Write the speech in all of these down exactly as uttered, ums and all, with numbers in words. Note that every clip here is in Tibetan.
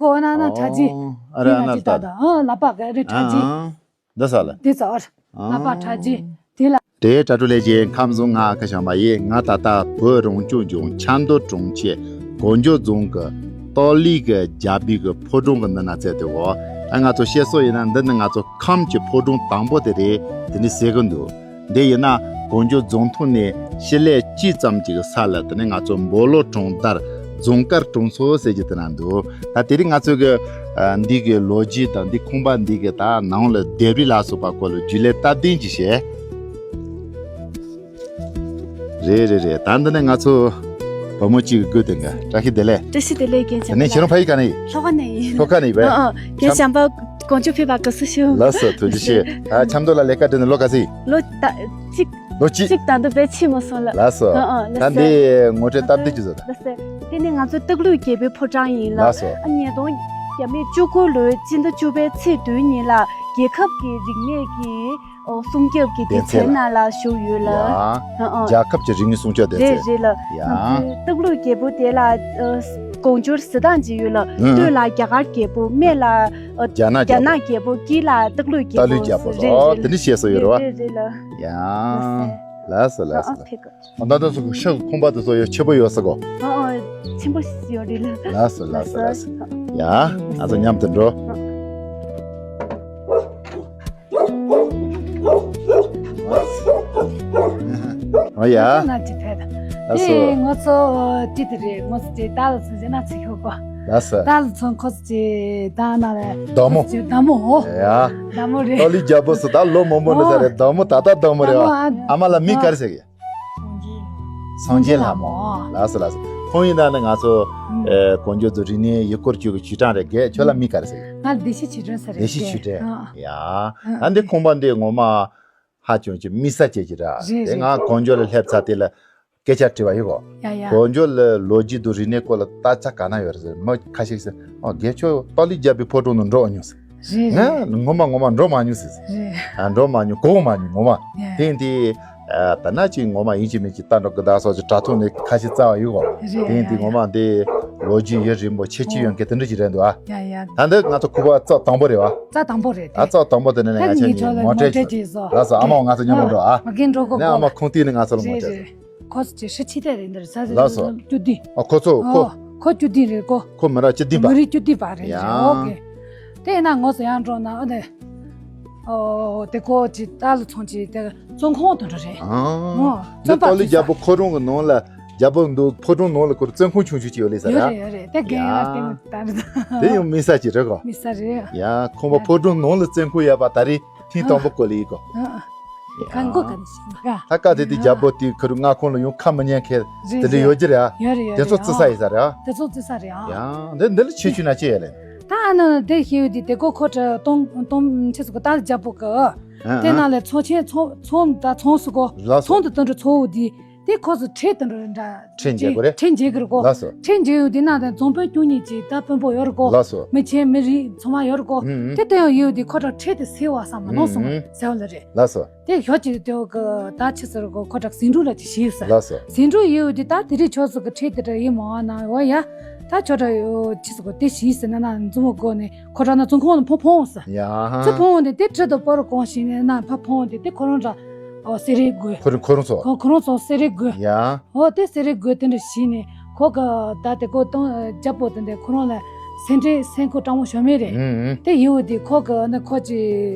ཀོ་ཨ་ན་ན་ཁྲ་རྗེ། ཨ་ར་ཨ་ན་ལྟ་ད། ཨ་ལ་པ་ག་རེ་ཁྲ་རྗེ། འདི་ས་ལ། འདི་ས་ཨ་ལ་པ་ཁྲ་རྗེ། དེ་ལ། དེ་དྲ་གྲོ་ལས་ཀྱི་ཁམས་བཟུང་ང་ཁ་བྱང་མ་ཡིན། ང་ད་ལྟ་བོད་རང་སྐྱོང་ལྗོངས་ཆབ་མདོ་གྲོང་ཁྱེར་གོ་འཇོ་རྫོང་གི་ཏོག་ལི་གི་རྒྱལ་པོའི་གི་ཕོ་བྲང་གི་ནང་ན་བཙལ་ཏེ་འོ། ད་ང་ཚོ་བཤད་སྲོལ་ཡིན་ན་འདི་ནི་ང་ཚོ་ཁམས་ཀྱི་ཕོ་བྲང་དང་པོ་དེ་རེད། དེ་ནི་ཟེར་གི་འདུག་འདི་ཡིན་ན་གོ་འཇོ་རྫོང་ཐོག་ནས་ཕྱི་ལེ་གཅིག་ཙམ་གྱི་ས་ལ་དེ་ནི་ང་ཚོ་སྦོ་ལོ་གྲོང་རྡལ་རྫོང་དཀར་གྲོང་ཚོ་ཟེར་གྱི་དེ་ན་འདུག་ད་དེ་རིང་ང་ཚོ་གི་ཨ་འདི་གི་ལོ་རྒྱུས་དང་འདི་ཁང་པ་འདི་གི་ད་ནང་ལ་ལྡེབས་རིས་ལ་སོགས་པ་སྐོར་ལ་རྒྱུས་ལོན་སྟབས་བདེ་ཅིག་བྱས། རེད་རེད་རེད། ད་འདི་ནི་ང་ཚོ་བུ་མོ་གཅིག་གི་སྐུ་དེ་འགའ་བཀྲ་ཤིས་བདེ་ལེགས། བཀྲ་ཤིས་བདེ་ལེགས་རྒན་ཨ་ནི་ཁྱེད་རང་ཕ་ཡུལ་ག་ནས་ཡིན། ལྷོ་ཁ་ནས་ཡིན། ལྷོ་ཁ་ནས་ཡིན་པས། ཨ་ཨ་རྒན་བྱམས་པ་དགོང་ཅོག་ཕེབས་པ་དགའ་བསུ་ཞུ། ལགས་སོ་ཐུགས་རྗེ་ཆེ། ཨ་ཆབ་མདོ་ལ་ལས་ཀ་བསྒྲུབས་ནས་ལོ་ག་ཚོད་ཡིན། ལོ་ད་གཅིག་ལོ་གཅིག་གཅིག་ད་འདི་བས་ཕྱིན་མ་སོང་ལ། ལགས་སོ། ཨ་ཨ་ལགས་ད་སོ། འདི་ངོ་སྤྲོད་སྟབས་བདེ་ཅིག་བཟོ་ད། ལགས་སོ། དེ་ནི་ང་ཚོ་སྟག་ལུང་རྒྱལ་པོའི་ཕོ་བྲང་ཡིན་ལ། ལགས་སོ། ཨ་ཉིས་སྟོང་བརྒྱ་མེད་བཅུ་དགུ་ལོའི་སྤྱི་ཟླ་བཅུ་པའི་ཚེས་བདུན་ཉིན་ལ་རྒྱལ་ཁབ་ཀྱི་རིག་གནས་ཀྱི་ཨོ་སྲུང་སྐྱོབ་ཀྱི་སྡེ་ཚན་ནང་ལ་ཞུགས་ཡོད་ལ། ཡ། ཨ་ཨ། རྒྱལ་ཁབ་ཀྱི་རིག་གནས་སྲུང་སྐྱོབ་སྡེ་ཚན། རེད་རེད་ལ། ཡ། ང་ཚོའི་སྟག་ལུང་རྒྱལ་པོ་དེ་ལ་ཨ་དགོངས་འཆར་གསལ་ཐང་ཅིག་ཡོད་ལ། ཨ། སྟོད་ལ་རྒྱ་གར་རྒྱལ་པོ། སྨད་ལ་ཨ་རྒྱ་ནག་རྒྱལ་པོ། རྒྱ་ནག་རྒྱལ་པོ། དཀྱིལ་ལ་སྟག་ལུང་རྒྱལ་པོ། སྟག་ལུང་རྒྱལ་པོ་རེད་རེད་ལ། དེ་འདྲ་བཤད་སྲོལ་ཡོད་རེད་བ། རེད་རེད་ལ། ཡ། ལགས་སོ་ལགས་སོ་ལགས་སོ། ལགས་སོ། ཨ་ད་ད་སོ་ཤག་ཁང་པ་དེ་ཚོ་ཡོད་ཆེན་པོ་ཡོད་ས་གོ། ཨ་ཨ་ཆེན་པོ་ཡོད་རེད་ལ། ལགས་སོ་ལགས་སོ་ལགས་སོ། ཡ། ང་ཚོ་མཉམ་དུ་འགྲོ། ཨ་ཡ། ང་ཅི་ཐད་ལགས་སོ། དེ་ང་ཚོ་ཅི་དེ་རེད། ང་ཚོ་ཅི་ད་ལ་ཚོ་ཟེར་ན་ཚིག་ཤོག་གོ། ལགས་སོ། ད་ལ་ཚོ་ཁོ་ཚོ་ཅི་ད་ན་རེད། བདག་མོ། ཁོ་ཚོ་ཅི་བདག་མོ་འོ། ཡ། བདག་མོ་རེད། ཏོག་ལི་རྒྱལ་པོ་སུ་ད་ལོ་མང་པོ་འགྲོ་ས་རེད། བདག་མོ་ད་ལྟ་བདག་མོ་རེད་བ། བདག་མོ་ཨ་ཨ་མ་ལ་མིང་ག་རེ་ཟེར་གི། སངས་རྒྱས་ལྷ་མོ། ལགས་སོ་ལགས་སོ། ཁོང་ཡིན་ན་ནི་ང་ཚོ་ཨ་གོ་འཇོ་ཚོ་རིག་གནས་ཡུལ་སྐོར་ཅུས་ཀྱི་ཅུས་ཀྲང་རེད། རྒན་ཁྱོད་ལ་མིང་ག་རེ་ཟེར་གི། ང་བདེ་སྐྱིད་ཆོས་སྒྲོན་ཟེར་རེད། བདེ་སྐྱིད་ཆོས་སྒྲོན། ཡ། ད་འདི་ཁང་པ་འདི་ངོ་མ་ཧ་ཅང་གི་དམིགས་བསལ་ཅན་གྱི་ར། རེད་དེ་རེད། ང་གོ་འཇོ་ལ་སླེབས་ཚར་དེ་ལ་སྐད་ཆ་དྲི་བ་ཡོད་གོ། ཡ་ཡ། གོ་འཇོ་ལ་ལོ་རྒྱུས་དང་རིག་གནས་སྐོར་ལ་དག་ཆ་ག་ན་ཡོད་རེད་ཟེར། མི་ཁ་ཤས་ཟེར། ཨོ་རྒན་ཁྱོད་ཏོག་ལི་རྒྱལ་པོའི་ཕོ་བྲང་ནང་འགྲོ་མྱོང་ཟེར། རེད་རེད། ང་ངོ་མ་ངོ་མ་འགྲོ་མ་མྱོང་ཟེར། རེད། ཨ་འགྲོ་མ་མྱོང་གོ་མ་མྱོང་ངོ་མ། ཡ། དེ་ཡིན་དེ་ཨ་ད་ན་ཅིག་ངོ་མ་ཡིན་གཅིག་མིན་གཅིག་ལྟ་འགྲོ་གི་ད་སོགས་ཀྱི་དྲ་ཐོག་ནས་ཁ་ཤས་རྩ་བ་ཡོད་གོ། རེད། དེ་ཡིན་དེ་ཡ་ངོ་མ་འདི་ལོ་རྒྱུས་ཡུན་རིང་པོ་ཁྱད་ཆོས་ཡོད་མཁན་དེ་འདྲ་ཅིག་རེད་འདུག་ཨ། ཡ་ཡ། ད་འདི་ང་ཚོ་ཁུ་བ་རྩ་དང་པོ་རེད་བ། རྩ་དང་པོ་རེད་དེ། ཨ་རྩ་དང་པོ་དེ་ནས་ད་ང་ཆ་ངེད་ཚོ་ལ་ངོ་སྤྲོད་ངོ་སྤྲོད་ཅིག་ཅིག་བཟོ། ལགས་སོ། ཨ་མ་ང་ཚོ་མཉམ་དུ་འགྲོ་ཨ། ཨ་རྒན་འགྲོ་གོ། ཨ་མ་ཁོང་དེ་ནས་ང་ཚོ་ལ་ངོ་སྤྲོད་ཅིག། རེད་རེད། ཁོ་ཚོ་ཅིག་ཧྲི་ཆི་ཏེ་རེད་འདིར་ས་ཟེར། ལགས་སོ། ཅུ་ཏི། ཨ་ཁོ་ཚོ་ཁོ། ཨོ་ཁོ་ཅུ་ཏི་རེད་གོ། ཁོ་མི་ར་ཅུ་ཏི་པ། མི་རིགས་ཅུ་ཏི་པ་རེད། ཡ། ཨོ་ཀེ། དེ་ཡིན་ན་ངོ་སོ་ཡང་འགྲོ་ན་ཨ་ནི། ཨོ་དེ་ཁོ་ཅི་ཏཱ་ལ་ཚོང་ཅི་དེ་བཙོན་ཁང་དུ་འགྲོ་རེད། ཨ། ཨོ་འདི་བཙོན་པ་ཏཱ་ལི་ཅི་རྒྱལ་པོ་ཁོ་རང་གི་ནང་ལ་རྒྱལ་པོ་འདུག་ཕོ་བྲང་ནང་ལ་ཁོར་བཙོན་ཁང་ཆུང་ཆུང་ཅིག་ཡོད་ལེ་ས་ཡོད་ར། རེད་ཡོད་རེད། དེ་རྒན་ཡ་ཡ། དེ་ད་རེད། དེ་ཡང་དམིགས་བསལ་ཅིག་རེད་གོ། དམིགས་བསལ་རེད། ཡ་ཁོང་པ་ཕོ་བྲང་ནང་ལ་བཙོན་ཁང་ཡོད་པ་ད་རེས་ཐེངས་དང་པོ་གོ་ལེ་ཡིན་གོ། ཨ་ཨ། གང་གོ་ག་ནས་ཤེས་ན་ག། ད་སྐབས་དེ་དུས་རྒྱལ་པོ་དེ་ཁུ་རུ་མངའ་ཁོངས་ལ་ཡོང་ཁ་མི་ཉན་མཁན་རེད་དེ་འདྲ་རེད། ཡོད་ཀྱི་རེད་ཨ། ཡོད་རེད་ཡོད་རེད། དེ་ཚོ་རྩི་ས་ཡིན་ས་རེད་ཨ། དེ་ཚོ་རྩི་ས་རེད་ཨ། ཡང་འདི་འདི་ལ་ཁྱད་ཆོས་ན་ཅི་ཡོད་ལེ། ད་ཨ་ནི་དེ་ཤེས་ཡོད་དེ་དེ་གོ་ཁོ་ཏྲ་གཏོང་གཏོང་ཆེ་སུ་གོ་ད་རྒྱལ་པོ་གི་ཨ་དེ་ཨ་ནང་ལས་ཚོང་ཆེན་ཚོང་ཚོང་ད་ཚོང་སུ་གོ། ལགས་སོ། ཚོང་དུ་དོན་དུ་ཚོ་བོ་དེ་དེ་ཁོ་སུ་ཁྲལ་དུ་འགྲོ་རེད་འདྲ། ཁྲལ་འཇལ་དགོས་རེད། ཁྲལ་འཇལ་གི་རེད་གོ། ལགས་སོ། ཁྲལ་འཇལ་ཡོད་དེ་ནང་དེ་རྫོང་དཔོན་བཅུ་གཉིས་ཀྱི་ད་དཔོན་པོ་ཡོད་རེད་གོ། ལགས་སོ། མི་ཆེན་མི་རིགས་ཚང་མ་ཡོད་རེད་གོ། ཨུ་ཨུ། དེ་ལྟ་ཡང་ཡོད་དེ་ཁོ་ཏྲ་ཁྲལ་དེ་སེལ་བ་བསམ་མ་ནོར་སོང་ཨུ་ཨུ། ཟེར་བ་ལ་རེད། ལགས་སོ། དེ་ཞོ་ཅིག་དེ་གི་ད་ཆི་ཟེར་གོ་ཁོ་ཏྲ་ཟིང་འཁྲུག་ལ་ཅིག་ཞིག་ཟེར། ལགས་སོ། ཟིང་འཁྲུག་ཡོད་དེ་ད་དེ་རིང་ཆོས་སུ་གི་ཁྲལ་དེ་ཏྲ་ཡིན་མ་ན་འོ་ཡ། ད་ཆོ་ཏྲ་ཡོ་ཆི་ཟེར་གོ་དེ་ཞིག་ཟེར་ན་ན་འཛུམ་མོ་གོ་ནས་ཁོ་ཏྲ་ན་བཙོན་ཁང་ལ་ཕོ་ཕོང་ཟེར། ཡ། ཚེ་ཕོང་དེ་དེ་ཁྲི་དུ་པོ་རུ་གོང་ཞིག་ནས་ན་ཕ་ཕོང་དེ་དེ་ཁོ་རང་ཏྲ་ཨོ་སེ་རེ་དགོས། ཁོ་རང་ཁོ་རང་ཚོ། ཁོ་ཁོ་རང་ཚོ་སེ་རེ་དགོས། ཡ། ཨོ་དེ་སེ་རེ་དགོས་དེ་འདྲ་ཞིག་ནས་ཁོ་གི་ད་དེ་ཁོ་ཏང་རྒྱལ་པོ་དེ་འདྲ་ཁོ་རང་ལ་སེ་འདྲེ་སེ་ཁོ་ཀྲང་མོ་ཞོ་མེ་རེད། ཨུ་ཨུ། དེ་ཡོད་དེ་ཁོ་གི་ནི་ཁོ་ཅི་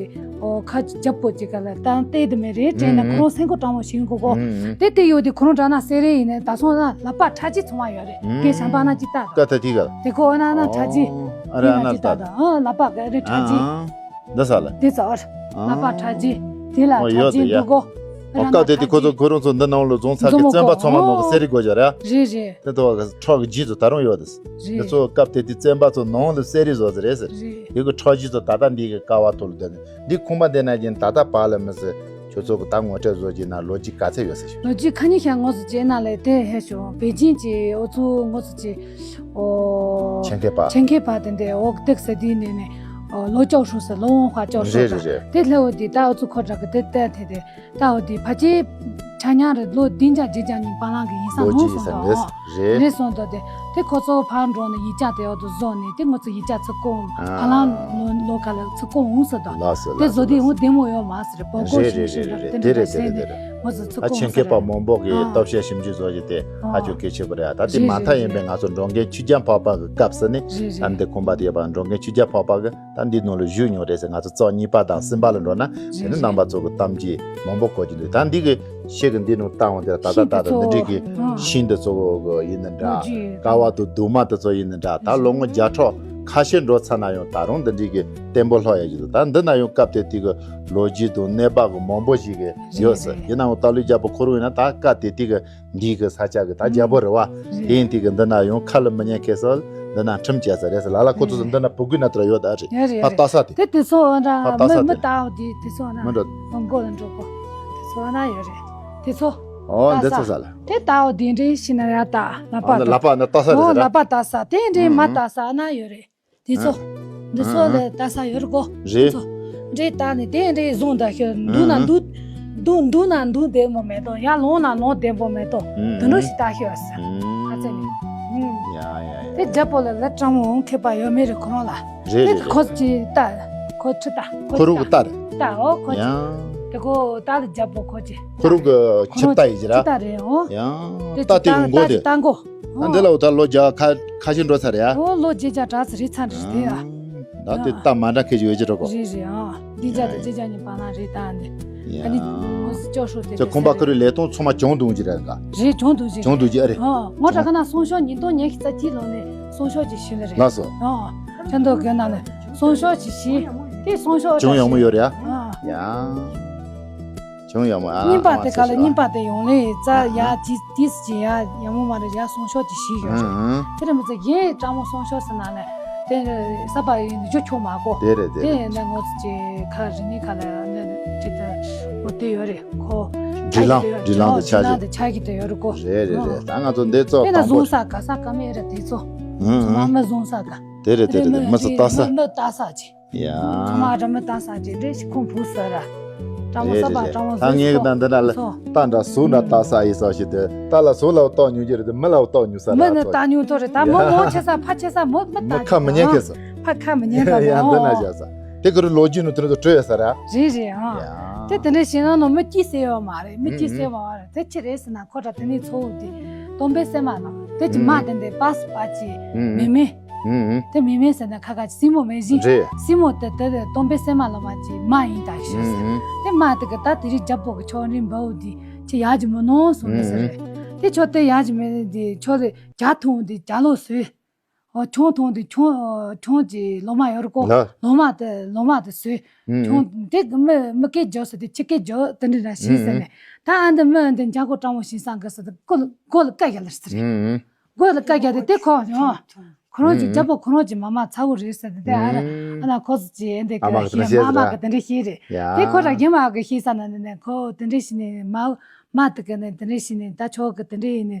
ཨོ་ཁ་རྒྱལ་པོ་ཅིག་ག་ལ་ད་བལྟས་དེ་མེ་རེད་དྲན་ན་ཨུ་ཨུ། ཁོ་རང་སེ་ཁོ་ཀྲང་མོ་ཞིག་གོ་གོ། ཨུ་ཨུ། དེ་དེ་ཡོད་དེ་ཁོ་རང་ཏྲ་ན་སེ་རེ་ཡིན་ནས་ད་སོང་ན་ལ་པ་ཁྲ་ཅི་ཚོང་བ་ཡོད་རེད། ཨུ་ཨུ། དེ་ཞམ་པ་ན་ཅི་ལྟ་ད། ད་ད་དེ་ག་ལ། དེ་ཁོ་ཨ་ན་ན་ཁྲ་ཅི། ཨོ། ཨ་རེ་ཨ་ན་ལྟ་ད། ཨ་ལ་པ་ག་རེ་ཁྲ་ཅི། ཨ་ཨ། འདི་ས་ལ། དེ་ཚ་བར། ལ་པ་ཁྲ་རྗེ། དེ་ལ་ཨོ་ཁྲ་ཡོད་རྗེ་དེ་ཡ། འདུག་གོ། ཨོ་སྐབས་དེ་དུས་ཁོ་ཚོ་ཁོ་རང་ཚོ་འདི་ནང་ལ་རྫོང་ཚ་གི་བཙོན་པ་ཚང་མ་ནང་གི་གསེར་རི་སྒོ་རྒྱག་ར། རེད་རེད། དེ་ཐོག་གི་ཁྲག་གི་རྗེས་སུ་ད་རུང་ཡོད་དེ། རེད། འདི་ཚོ་སྐབས་དེ་དུས་བཙོན་པ་ཚོ་ནང་ལ་གསེར་རི་བཟོ་ཟེར་རེད་ཟེར། རེད། དེ་གི་ཁྲག་རྗེས་སུ་ད་ལྟ་འདི་གི་ཀ་བ་ཐོག་ལ་སྡོད་ནས་འདི་ཁུངས་མ་བསྡད་ན་ཀྱང་ད་ལྟ་བར་ལ་མི་ཟེར། ཁྱོད་ཚོ་གི་ད་ངོ་སྤྲོད་བཟོ་རྒྱུ་ན་ལོ་རྒྱུས་ག་ཚད་ཡོད་ཟེར་ཞུ། ལོ་རྒྱུས་ཁ་ཉིན་ཤ་ངོ་སུ་བྱས་ན་ལས་དེ་ཧེ་ཞུ་པེ་ཅིན་གྱི་ཨོ་ཚུ་ངོ་སུ་བྱས། ཨོ། ཆེན་ཁེ་པ། ཆེན་ཁེ་པ་དེ་འདྲའི་འོག་སྟེགས་ཟེར་དེའི་ནས་ནས་ཨོ་ལོ་ཅོག་ཧྲུ་ཟེར་ལོ་ཝང་ཧྭ་ཅོག་ཧྲུ་རེད་ཟེར། རེད་རེད། དེ་ལྷ་འོ་དེ་ད་ཨོ་ཚུ་ཁོ་དྲག་གི་དེ་བལྟས་དེ་དེ་ད་འོ་དེ་ཕ་ཅེ་ ཆ་མཉམ་རེད། ལོ་བདུན་བརྒྱ་བརྒྱད་བརྒྱ་ཉིན་བར་ལང་གི་ཡིན་ས་ལོ་ལོ་རྒྱུས་སོང་ཡིན་ས་དང་། རེད། རེད་སོང་དང་དེ། དེ་ཁོ་ཚོ་ཕར་འགྲོ་ནས་ཡིག་ཆ་དེ་འོག་ཏུ་བཟོ་ནས་དེ་ང་ཚོ་ཡིག་ཆ་ཚུར་བསྐུར། ཨ། བར་ལང་ལོ་ལོ་ཁ་ལ་ཚུར་བསྐུར་འོང་ས་དང་། ལགས་སོ། དེ་ལགས་སོ། བཟོ་དུས་ལགས་སོ། འོང་བདེ་མོ་ཡོད་མ་ཟེར། བོད་སྐོར་རེད་ཞིག་རེད་ཞིག་རེད་རེད། དེ་དེ་འདྲ་རེད་དེ་བྱས་རེད་དེ་ནས་རེད། ང་ཚོ་ཚུར་ད་བསྐུར་ཆེད་འོང་ས་མཁས་པ་རེད། མང་པོ་གིས་ཨ། སྟོབས་ཤ་ཞིབ་འཇུག་བཟོ་རྒྱུ་དེ་ཨ། ཧ་ཅང་གལ་ཆེ་པོ་རེད། ད་དེ་རེད་མ་མཐའ་རེད་ཡིན་པའི་རེད། ང་ཚོ་འགྲོ་མཁན་ཆོས་རྒྱལ་འཕགས་པ་གི་སྐབས་སུ་ནི་རེད་ད་རེད། འདི་ཁོམ་པ་དེ་ཡོད་པ། འགྲོ་མཁན་ཆོས་རྒྱལ་འཕགས་པ་གི་ད་འདི་ནང་ལ་བཞུགས་མྱོང་རེད་ཟེར། ང་ཚོ་རྩོམ་གཉིས་པ་དང་གསུམ་པ་ལ་འགྲོ་ན་རེད་དེ་ནི་རེད། རྣམ་པ་ཚོ་གི་གཏམ་རྒྱུད་མང་པོ་གོ་རྒྱུ་འདུག་ད་འདི་གི་ཤེལ་གི་འདི་ནང་བལྟ་འོང་དེ་ལ་ད་ད་ཤིང་དེ་ད་ད་འདི་ཚོ་འདྲའི་གི་ཨ། ཤིང་འདི་ཚོ་གི་ཡིན་ནི་འདྲ། ལོ་རྒྱུས་ཀ་བ་དང་གདུང་མ་དེ་ཚོ་ཡིན་ནི་འདྲ། ད་ལོ་ངོ་བརྒྱ་ཕྲག་ཁ་ཤས་འགྲོ་ཚར་ན་ཡང་ད་རུང་འདི་འདྲའི་གི་བརྟན་པོ་ལྷག་ཡ་གི་འདུག་ད་འདི་ན་ཡང་སྐབས་དེ་དུས་གི་ལོ་རྒྱུས་དང་གནས་བབ་གི་མང་པོ་ཞིག་གི་ཡོད་ཟེར། རེད་རེད། ཡིན་ནའང་སྟག་ལུང་རྒྱལ་པོ་ཁོ་རང་ཡིན་ན་ད་སྐབས་དེ་དུས་གི་འདི་གི་ས་ཆ་གི་ད་རྒྱལ་པོ་རེད་བ། རེད། དེ་ཡིན་དུས་གི་འདི་ན་ཡང་ཁ་ལ་མི་ཉན་མཁན་ཚོ་འདི་ན་ཁྲིམས་བཅད་ས་རེད་ཟེར། ལ་ལ་ཁོ་ཚོ་ཚོ་འདི་ན་བུ་གུ་ན་དེ་ར་ཡོད་ད་རེད། ཡོད་རེད། ཕ་ཡོད་རེད། ལྟ་ས་དེ། དེ་དེ་ཚོ་འདྲ་ཕ་ལྟ་མི་ས་མི་དེ་ལྟ་བ་དེ་དེ་ཚོ་ན་མི་འགྲོ། མགོ་ལ་འགྲོ་གོ། དེ་ཚོ་ན་ཡོད་རེད། དེ་ཚོ་ཨོ་ལྟ་འདི་ས་ཚོ་ས་ལ། དེ་ལྟ་བ་དེ་འདྲའི་ཤི་ན་ཡ་ལྟ་ལ་ཨ་པ་ན་ལ་པ་ན་ལྟ་ས་རེད་ཨོ་ཟེར། ལ་པ་ལྟ་ས་དེ་འདྲའི་མ་ལྟ་ས་ན་ཡོད་རེད། དེ་ཚོ། ཨ། འདི་ཚོ་ཨ། ལ་ལྟ་ས་ཡོད་རེད་གོ། རེད། དེ་ཚོ། འདྲེ་ལྟ་ནས་དེ་འདྲེ་བཟུང་ད་ཤོད། འདུག་ན་ཨ། འདུག་འདུག་འདུག་ན་འདུག་བདེ་མོ་མེད་དོ། ཡར་ལོང་ན་ལོང་བདེ་མོ་མེད་དོ། ཨ། དེ་འདྲ་ཞིག་ལྟ་ཤོད་ཟེར། ཨ། ཨ་ཙེ་ནི། ཨུམ། ཡ་ཡ་ཡ། དེ་རྒྱལ་པོ་ལ་ལ་སྤྲང་མོ་འོང་མཁས་པ་ཡོད་མེད་རེད་ཁོ་རང་ལ། རེད་དེ་རེད་རེད། ཁོ་ཅི་ལྟ། ཁོ་ཁྲི་ལྟ། ཁོ་ཁོ་རུ་གི་ལྟ་རེད། ལྟ་འོ་ཁོ་ཅི། ཡ། དེ་ཁོ་ལྟ་ལ་རྒྱལ་པོ་ཁོ་ཅི། ཁོ་རུ་གི་ཁྱི་ལྟ་ཡི་ཅི་ར། ཁྱི་ལྟ་རེད་འོ། ཡ། དེ་ལྟ་ཅི་དེ་ལྟ་ཡོང་གོ་ལྟ་དེ། ཅི་ལྟ་འགོ། ཨ་འདི་ལ་འོ་ད་ལོ་བརྒྱ་ཁ་ཁ་ཤས་འགྲོ་ཚར་རེད་ཨ། ཨོ་ལོ་བརྒྱད་བརྒྱ་གྲགས་ཚར་རེད་ཚར་རེད་དེ་ཨ། ད་དེ་ལྟ་མ་འདྲ་ཁེ་ཅིག་ཡོད་ཅི་རོ་གོ། རེད་རེད་ཨ། བདུན་བརྒྱ་དང་བརྒྱད་བརྒྱ་གཉིས་བར་ལ་རེད་ད་འདི། ཨ་ནི་ངོ་སི་ཅོ་ཧྲུ་དེ་ཁྱོད་ཁོམ་པ་ཁུ་རུ་ལས་སྟོང་ཚང་མ་གྱོང་དུ་འཇི་ར་ག། རེད་གྱོང་དུ་འཇི། གྱོང་དུ་འཇི་ཨ་རེད། ཨོ་ངོ་དྲ་ཁ་ན་སོང་ཤོག་ཉིས་སྟོང་ཉི་ཤུ་རྩ་གཅིག་ལོ་ནས་སོང་ཤོག་ཅིག་ཞུ་ལེ་རེད། ལགས་སོ། ཨོ་ཁྱོད་འདོད་དགོས་ན་ནི་སོང་ཤོག་ཅིག་ཞུ། དེ་སོང་ཤོག་གྱོང་ཡག་མོ་ཡོད་རེད་ཨ། ཨོ། ཡ། གྱོང་ཡག་མོ་ཨ། རྙིང་པ་དེ་ག་ལ་རྙིང་པ་དེ་ཡོང་ལེ་ཙ་ཡ་ཏིས་ཏིས་ཅི་ཡ་ཡག་མོ་མ་རེད་ཡ་སོང་ཤོག་ཅིག་ཞུས་ཡོད་རེད། དེ་རིང་མི་ཚེ་རྒན་སྤྲང་མོ་སོང་ཤོག་ཟེར་ན་ལེ་དེ་ས་པ་ཡིན་རྒྱུ་ཆོག་མ་གོ། དེ་རེད་དེ་དེ་རེད། ཡིན་ན་ངོ་ཚ་ཅི་ཁ་རི་ནི་ཁ་ལ་ནི་ཅི་དེ་མོ་དེ་ཡོད་རེད་ཁོ། སྒྲིག་ལམ་སྒྲིག་ལམ་དེ་ཆགས་ཀྱི་དེ་ཆགས་ཀྱི་དེ་ཡོད་རེད་གོ། རེད་རེད་རེད། ད་ང་ཚོ་འདི་ཚོ་དེ་ན་དང་པོ་བཟུང་ས་ག་ས་ག་མེད་རེད་དེ་ཚོ། ཚང་མ་མི་བཟུང་ས་ག། དེ་རེད་དེ་རེད་དེ་མི་ཚོ་ལྟ་ས། མི་ལྟ་ས་ཅི། ཡ། ཚང་མ་སྦྲ་མི་བཏང་ས་ཅིག་འདྲེ་ཞིག་ཁུངས་བུ་ཟེར་ར། སྤྲང་མོ་རེད་ས་པ་རེད་སྤྲང་མོ་རེད། ད་ངས་གི་ད་འདི་འདྲ་ལ་སོ། ད་འདྲ་ཟུག་འདྲ་ལྟ་ས་ཡི་ས་ཞིག་དེ་ད་ལ་ཟུག་ལ་ལྟོགས་ཉུང་རྒྱུ་རེད་དེ་མི་ལ་ལྟོགས་ཉུང་ས་ར། མི་ནི་ལྟ་ཉུང་ཐོ་རེད་ད་མི་མོ་ཆེ་ས་ཕ་ཆེ་ས་མི་མི་ལྟ་མི་ཁ་མི་ཉན་མཁན་ས། ཕ་ཁ་མི་ཉན་ས་ཡ་འདི་ན་མོ། བཞག་ས་དེ་གི་རུ་ལོ་རྒྱུས་ནང་དེ་ཚོ་བྲོས་ཡོད་ས་ར། རེད་རེད་ཨ། ཡ། དེ་དེ་འདྲ་བྱས་ན་ནོ་མི་སྐྱིད་སེ་ཡོད་མ་རེད་མི་སྐྱིད་སེ་མ་རེད་དེ་ཅི་རེད་ཟེར་ན་ཁོ་ད་དེ་ནས་ཚོ་བོ་དེ་སྟོན་པའི་སེམས་མ་ནང་དེ་ཅི་མ་དེ་འདྲ་པ་སི་པ་ཅི་མེ་མེ། ཨུ་ཨུ། དེ་མེ་མེ་ཟེར་ན་ཁ་ཁ་སྲིན་མོ་མེ་བཞིན། རེད། སྲིན་མོ་དེ་དེ་སྟོན་པའི་སེམས་མ་ལ་མ་ཅི་མ་ཡིན་ད་ཤོད་ཟེར། ཨུ་ཨུ། དེ་མ་དེ་གི་ད་དེ་རིགས་རྒྱབ་པོ་གི་ཆོ་རིན་འབའ་བོ་དེ་ཅི་ཡག་ཅི་མི་ནོ་སོང་ནི་ཟེར་རེད། ཨུ་ཨུ། དེ་ཆོ་དེ་ཡག་ཅི་མེ་དེ་ཆོ་དེ་རྒྱ་ཐུང་དེ་རྒྱ་ལོ་སོས། ཨོ་ཆུང་ཐུང་དེ་ཆུང་ཆུང་ཅི་ལོ་མ་ཡོད་རེད་གོ། ལོ་མ་དེ་ལོ་མ་དེ་སོས། ཨུ་ཨུ། ཆུང་དེ་མི་མི་སྐད་རྒྱབ་ཟེར་དེ་ཁྱི་སྐད་རྒྱབ་དེ་འདྲ་ར་ཤི་ཟེར་ནས་ཨུ་ཨུ། ད་ཨ་འདི་མི་འདི་འཇང་གོ་སྤྲང་བོ་ཤི་སང་གི་ཟེར་དེ་གོ་གོ་ལ་བཀའ་རྒྱ་ལ་ཟེར་རེད། ཨུ་ཨུ། གོ་ལ་བཀའ་རྒྱ་དེ་དེ་ཁོ་ཡོང་། ཁོ་རང་གི་ཨུ་ཨུ། རྒྱབ་པོ་ཁོ་རང་གི་མ་མ་ཚ་བོ་རེད་ཟེར་དེ་དེ་ཨ་ར་ཨུ་ཨུ། ཨ་ན་ཁོ་ཚོ་གི་འདི་ཨ་མ་གི་གི་ཤེས་ཨ་མ་གི་དེ་འདྲ་ཤེས་རེད། ཡ། དེ་ཁོ་ར་རྒན་མ་གི་ཤེས་ས་ན་ནི་ནི་ཁོ་དེ་འདྲ་ཤེས་ནི་མ་མ་དེ་གི་ནི་དེ་འདྲ་ཤེས་ནི་ད་ཆོག་གི་དེ་འདྲ་ཡིན་ནི།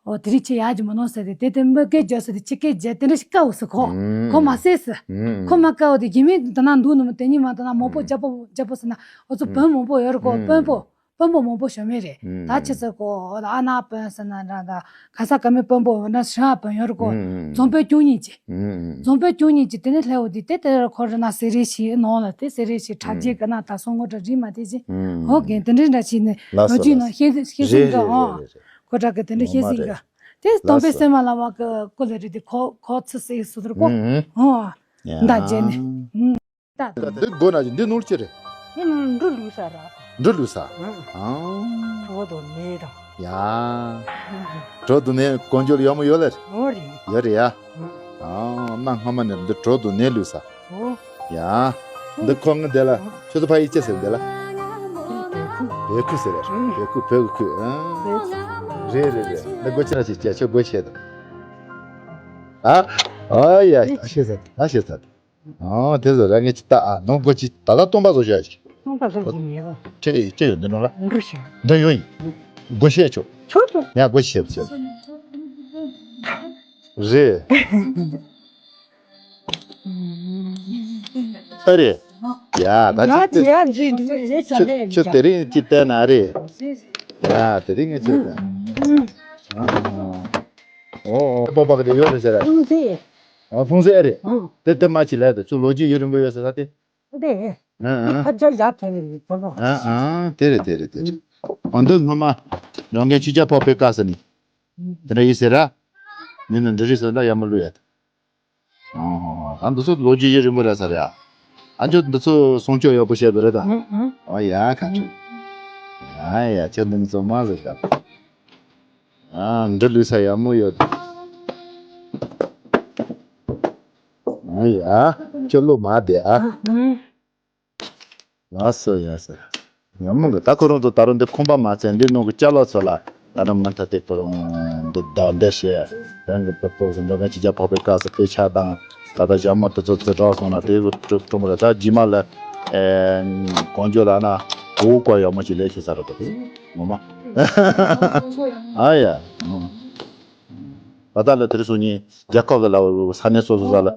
འོ་དེ་རིགས་ཆེ་ཡག་གི་མི་ནོ་ཟེར་ཏེ་དེ་དེ་མི་སྐད་རྒྱབ་ཟེར་ཏེ་ཁྱི་སྐད་རྒྱབ་དེ་འདྲ་ཞིག་དཀའ་བོ་ཟེར་ཁོ། ཨུམ། ཁོ་མ་ཟེར་ཟེར། ཨུམ། ཁོ་མ་དཀའ་བོ་དེ་རྒྱུ་མེད་དེ་ན་འདུག་ནི་མི་དེ་ཉིད་མ་དེ་ན་མང་པོ་ཨུམ། རྒྱབ་པོ་རྒྱབ་པོ་ཟེར་ན་འོ་ཚོ་ཨུམ། དཔོན་མང་པོ་ཡོད་རེད་ཁོ་ཨུམ། དཔོན་པོ་དཔོན་པོ་མང་པོ་ཞོ་མེད་རེད། ཨུམ། ད་ཁྱི་ཟེར་ཁོ་ཨ་ན་དཔོན་ཟེར་ན་འདྲ་ད་ག་ས་ག་མེད་དཔོན་པོ་ཡོད་ན་ཧྲ་དཔོན་ཡོད་རེད་ཁོ། ཨུམ། རྫོང་དཔོན་ཀྱུང་གཉིས་ཀྱི། ཨུམ། རྫོང་དཔོན་ཀྱུང་གཉིས་ཀྱི་དེ་ནས་སླེབས་འོ་དེ་དེ་དེ་ཁོ་རེ་ན་ཟེར་རེ་ཞིག་ནང་ལ་དེ་ཟེར་རེ་ཞིག་གྲ་རྒྱས་ཀྱི་ན་ད་སོང་ངོ་འདྲ་རིག་མ་དེ་བཞིན། ཨུམ། འོ་རྒན་དེ་འདྲ་འདྲ་ཞིག་ནས་ལོ་རྒྱུས་ནང་ཤེས་ཤེས་ཟིན་གི་ཨོ། ཁོ་དྲག་གི་དེ་འདྲ་ཤེས་ཟིན་གི། དེ་སྟོན་པའི་སེམས་མ་ལ་བ་གི་སྐུ་ལ་རི་དེ་ཁོ་ཁོ་ཚི་སི་སུ་དུར་གོ། ཨོ། མདའ་རྒྱན་ནི། ད། འདི་སྒོ་ན་ཅི་འདི་ནོར་ཅི་རེད། འདི་ནོར་འབྲུ་བླུགས་ས་ར། འབྲུ་བླུགས་ས། ཨང་། གྲོ་དང་ནས་དང་། ཡ། གྲོ་དང་ནས་གོང་ཇོ་ལ་ཡོད་མོ་ཡོད་ལེ། ཡོད་རེད། ཡོད་རེད་ཡ། ཨང་། གནའ་སྔ་མ་ནས་འདི་གྲོ་དང་ནས་བླུགས་ས། ཡ། འདི་ཁོ་ང་འདི་ལ་ཁྱོད་ཚོ་ཕ་ཡི་ཅི་ཟེར་འདི་ལ། བོད་ཁུ་ཟེར་ར། བོད་ཁུ་བོད་ཁུ། རེད་རེད་རེད། འདི་སྒོ་ཕྱི་ན་ཅིག་ཅེ་ཁྱོད་སྒོ་ཕྱེ་དང་། ཨ། ཨ་ཡ། ཨ་ཤེས་ཟེར། ཨ་ཤེས་ཟེར། ཨ་དེ་ཚོ་ར་ངས་ཅི་ལྟ་ཨ་ནང་སྒོ་ཅི་ད་ལ་སྟོང་པ་བཟོ་བྱ་ཞིག་སྟོང་པ་བཟོ་བྱ་ཉེ་བ། ཅེ་ཅེ་ཡོད་འདི་ནང་ལ། འགྲོ་ཤིག་འདི་ཡོད་ཡིན། སྒོ་ཕྱེ་ཆོག་ཆོག་ཆོག་ཡ་སྒོ་ཕྱེ་ཕྱེ། རེད། ཨ་རེད། ཡ་ད་ཅི་ཡ་ཅི་ཡ་ཅི་ཡ་ཅི་ཡ་ཅི་ཡ་ཅི་ཡ་ཅི་ཡ་ཅི་ཡ་ཅི་ཡ་ཅི་ཡ་ཅི་ཡ་ཅི་ཡ། ཡ་དེ་རིང་ངས་ཚོད་དང་། ཨོ་ཨོ་པོ་པ་གི་དེ་ཡོད་རེད་ཟེར་ར། ལྷུང་བཟེད། ཨ་ལྷུང་བཟེད་རེད། ཨང་། དེ་དེ་མ་ཅི་ལས་དེ་ཚོ་ལོ་རྒྱུས་ཡུན་རིང་པོ་ཡོད་ཟེར་ས་དེ། དེ། ཨ་ཨ། ཕ་ཇ་ཡ་ཐེ་རེད་པོ་ལོ། ཨ་ཨ་དེ་རེད་དེ་རེད་དེ་རེད། ཨ་འདི་སྔོན་མ་རང་རྒན་ཆུ་བྱ་ཕོ་པའི་སྐབས་སུ་ནི། དེ་འདྲ་ཡིན་ཟེར་ར། མི་ནི་འདི་རིགས་སུ་འདྲ་ཡ་མི་བླུག་ཡ། ཨོ། ཨ་འདི་ཚོ་ལོ་རྒྱུས་ཡུན་རིང་པོ་རེད་ས་རེད་ཨ། ཨ་ཅོ་འདི་ཚོ་སྲུང་སྐྱོབ་ཡག་པོ་བྱས་པ་རེད་ད། ཨང་ཨང་། ཨོ་ཡ་ཁ་ཆུ། ཨ་ཡ་ཁྱོད་འདི་ཚོ་མ་ཟེར་ད། ཨ་འདི་ལུས་ས་ཡག་མོ་ཡོད། ཨ་ཡ་ཁྱོད་ལོ་མ་བསྡད་ཨ། ལགས་སོ་ཡ་སོ། ཉོན་མོངས་ཀྱི་ད་ཁོ་རང་ཚོ་ད་རུང་འདི་ཁང་པ་མ་ཚད་འདི་ནང་གི་ཅ་ལག་ཚོ་ལ་ད་རུང་མ་མཐའ་དེ་ཁོ་རང་འདི་བདག་འདེད་བྱས། རང་གི་བུ་ཕྲུག་ཚོ་འདི་འདྲ་ཅི་བྱ་ཕོ་པའི་སྐབས་སུ་དཔེ་ཆ་དང་ད་ལྟ་ཞྭ་མོ་དེ་ཚོ་རྩི་གྲོགས་སོང་ན་དེ་གི་གྲུབ་གྲུབ་རེད། ད་རྗེས་མ་ལ་གང་བྱུང་ལ་ན་འོ་བཀོལ་ཡག་མོ་ཅིག་ལས་ཤེས་ས་རེད་དོ་ངོ་མ། ཨ་ཡ། ད་ལྟ་ལ་དེར་སོང་ཉིན་རྒྱལ་ཁབ་ལ་ལ་ས་གནས་སོ་སོ་ས་ལ་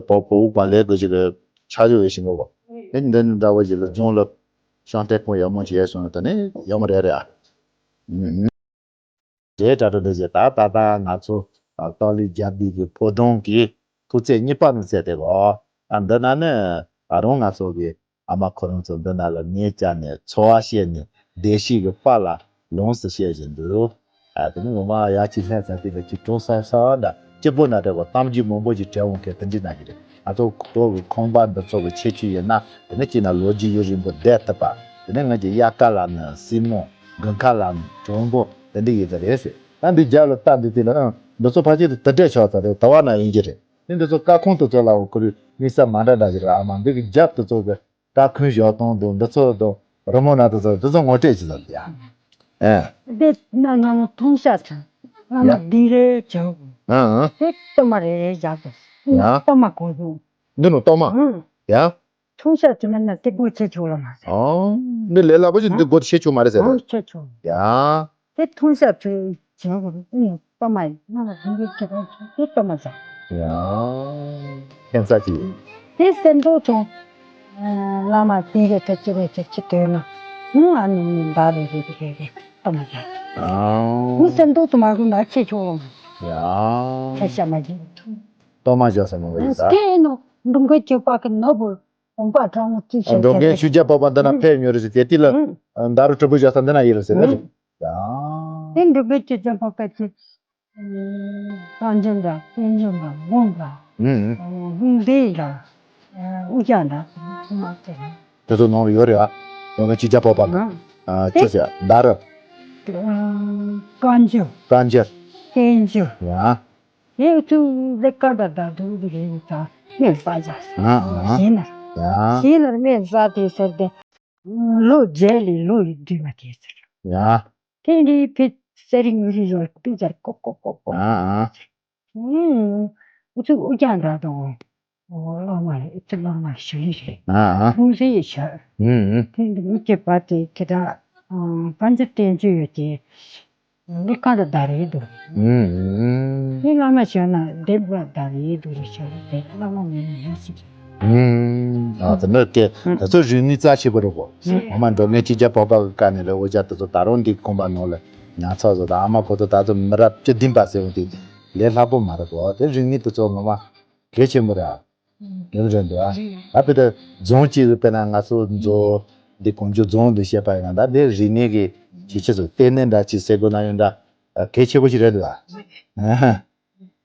བོ་བོ་བཀོལ་ལས་དགོས་ཅིག་གི་ཆ་ཆོ་ཡོད་ཤིང་གོ། ཨེ་འདི་འདྲ་བ་ཞིག་ལ་རྫོང་ལ་ཤང་ཏེ་ཁོང་ཡག་མོ་ཞིག་ཡོད་སོང་ན་ད་ནི་ཡག་མོ་རེད་རེད་ཨ། རེད་དྲ་དྲ་འདྲ་ཞིག་ད་ད་ད་ང་ཚོ་ཏོག་ལི་རྒྱལ་པོའི་གི་ཕོ་བྲང་གི་ཐུག་ཚད་གཉིས་པ་ནས་བཙལ་ཏེ་གོ། ཨ་འདི་ན་ནི་ད་རུང་ང་ཚོ་གི་ཨ་མ་ཁོ་རང་ཚོ་འདི་ན་ལ་ངས་བཅར་ནས་འཚོ་བ་བཤད་ནས་བདེ་སྐྱིད་ཀྱི་དཔལ་ལ་ལོངས་སུ་སྤྱད་བཞིན་འདུག་ཨ་དེ་ནི་ངོ་མ་ཡ་གཅིག་ལྷན་ས་དེ་ལ་གཅིག་གྲོང་གསར་ས་འདྲ་སྐྱིད་པོ་ན་འདྲ་བ་གཏམ་རྒྱུད་མང་པོ་ཞིག་དྲན་འོང་མཁན་དེ་འདྲ་ན་གི་རེད། ང་ཚོ་གྲོགས་ཀྱི་ཁང་པ་འདི་ཚོ་གི་ཁྱད་ཆོས་ཡིན་ན་དེ་ནི་གཅིག་ན་ལོ་རྒྱུས་ཡུན་རིང་པོ་བསྡད་ཐུབ་པ། དེ་ནི་ང་ཚོ་དབྱར་ཁ་ལ་ནི་སྲིན་མོ། དགུན་ཁ་ལ་ནི་གྲོག་པོ་དེ་འདྲ་ཡིན་ས་རེད་ཟེར། ད་འདི་རྒྱབ་ལ་ལྟ་འདི་དེ་ལ་ཨང་འདི་ཚོ་ཕལ་ཆེར་དེ་དེ་འདྲས་ཆགས་ཚར་རེད། དེ་བ་ན་ཡིན་གྱི་རེད། དེ་འདི་ཚོ་སྐར་ཁུང་དེ་ཚོ་ལ་འོ་ཁུ་རུ་དམིགས་བསལ་མ་འདྲ་འདྲ་ཞིག་རེད། ཨ་མ་འདི་གི་རྒྱབ་དེ་ཚོ་གི་སྐར་ཁུང་བཞག་སྟངས་དང་འདི་ཚོ་དང་རི་མོ་ན་དེ་ཚོ་དེ་ཚོ་ངོ་སྤྲོད་བྱེད་ས་འདི་ཡ། ཨེ། འདི་ན་ང་ལ་མཐོང་ཤ་ཚ། ང་ལ་ཡ། འདི་རེད་བྱུང་། ཨ་ཨ། དེ་གཏོར་མ་རེ་རེ་བཞག་དང་། ཡ། གཏོར་མ་གོ་སོང་། འདི་ནང་གཏོར་མ། ཨང་། ཡ། མཐོང་ཤ་ཚ་ན་ན་དེ་སྒོ་ཕྱེ་ཆོག་ལ་མ་ཟེར། ཨོ། འདི་ལས་སླ་པོ་ཞིག་འདི་སྒོ་ཕྱེ་ཆོག་མ་རེད་ཟེར། ཨོ་ཕྱེ་ཆོག་ཡ། དེ་མཐོང་ཤ་ཚ་བྱུང་གོ་ཨང་གཏོར་མ་ཡིན་ང་ལ་འདི་རེད་བྱུང་དེ་གཏོར་མ་བཞག་ཡ། ཁྱད་མཚར་ཅིག་དེ་སེམས་ཚོར་བྱུང་། བླ་མ་དེ་རེད་ད་ཅི་རེད་ཅི་ཅི་དོན་ན། ཨང་ཨ་ནི་ནི་འདའ་རེད་རེད་རེད་རེད་གཏོར་མ་བཞག་ཨང་། ངའི་སེམས་ཚོར་དུ་མ་གོ་ན་ཆེ་ཆུང་ཡང་། ཡ། ཁ་ཤ་མ་བྱེད། གཏོར་མ་བཞག་ས་མང་པོ་ཡོད་ས། དེ་ནོ་འབྲུ་མགོན་གྱི་པགས་ཀྱི་ནོར་བུ་འོང་པ་གྲོང་ངུ་ཅི་ཨ་ཤེས་འགྲོ་མཁན་ཆུ་རྒྱལ་པགས་པ་འདི་ན་ཕེབས་ཡོད་རེད་ཟེར་དེ་དེ་ལ་ཨ་འདའ་རུ་གྲུ་བུ་བཞག་ས་འདི་ན་ཡིན་རེད་ཟེར་རེད། ཡ། དེ་འབྲུ་མགོན་གྱི་རྒྱལ་པོ་སྐད་ཆེ། གང་ཅི་འདྲ་དཔལ་འབྱོར་འདྲ་དགོན་འདྲ། ཨུ་ཧུང་དེ་འདྲ། དབུ་རྒྱ་འདྲ། དེ་ཚོ་ནང་ལ་ཡོད་རེད་ཨ། ཡོང་མཁན་ཅི་བྱ་བོ་པ་ན། ཨ་ཅི་ཟེར་འདའ་རུ། བཀའ་འགྱུར། བཀའ་འགྱུར། བསྟན་འགྱུར། ཡ། དེ་ཚོ་ལས་ཀ་འདྲ་འདྲ་འདུག་གི་རེད་ད་སྨན་ས་ཡ། ཨ་ཨ། ཞེ་ན། ཡ། ཞེ་ན་སྨན་ས་དེ་ཟེར་ཏེ། ལོ་བརྒྱད་ལས་ལོ་ཡི་བདུན་མ་དེ་ཟེར། ཡ། དེ་འདྲའི་ཕི་སེ་རི་ངུ་རི་ཡོད་པི་ཙར་ཀོ་ཀོ་ཀོ་ཀོ། ཨ་ཨ། ཨུ་ཚུགས་ཨུ་ཀྱང་འདྲ་དང་། ཨོ་བླ་མ་ཨུ་ཚུགས་བླ་མ་ཞུ་ཡི་རེད། ཨ་ཨ། ཁུང་སེ་ཡི་ཞུ། ཨུ་ཨུ། དེ་འདི་མི་སྐྱེ་བ་དེ་ཁྱེད་དྲ་ཨ་བཀའ་འགྱུར་བསྟན་བཅོས་ཡོད་དེ། ལས་ཀ་ལ་ད་རེད་འདུག་ཨུ་ཨུ། དེ་བླ་མ་ཞུ་ན་འདེབས་ལ་ད་རེད་འདུག་རེད་ཞུ་རེད་བླ་མ་མིན་ན་ཡིན་ཞིག་ཨུམ། ཨ་དེ་འདྲ་སྐད་ཨུམ། དེ་ཚོ་རིག་གནས་རྩ་ཆེ་པོ་རེད་གོ། ཨུམ། ངོ་མ་འགྲོ་ངེས་ཅི་བྱ་བོད་པ་གི་བཀའ་ནས་ལས་འོ་ཅག་དེ་ཚོ་ད་རུང་འདི་ཁང་པ་ནང་ལ་ཉར་ཚགས་བཟོ་དང་ཨ་མ་ཁོ་ཚོ་ད་ཚོ་མི་རབས་བཅུ་བདུན་པ་ཟེར་བ་དེ་ལས་སླ་པོ་མ་རེད་གོ། དེ་རིག་གནས་དེ་ཚོ་ངོ་མ་གལ་ཆེན་པོ་རེད་ཨ། ཨུམ། ཡོད་རེད་འདུག་ཨ། ཨ་དཔེ་ད་རྫོང་གཅིག་གི་དཔེར་ན་ང་ཚོ་མཛོ་འདི་གོང་ཆུ་རྫོང་དུ་བཤད་པ་ཡིན་ན་ད་འདི་རིག་གནས་ཀྱི་ཇི་ཆེ་ཚོ་ལྟེ་གནས་འདྲ་ཅིག་ཟེར་དགོས་ན་ཡང་འདྲ་གལ་ཆེ་པོ་ཞིག་རེད་འདུག་ཨ།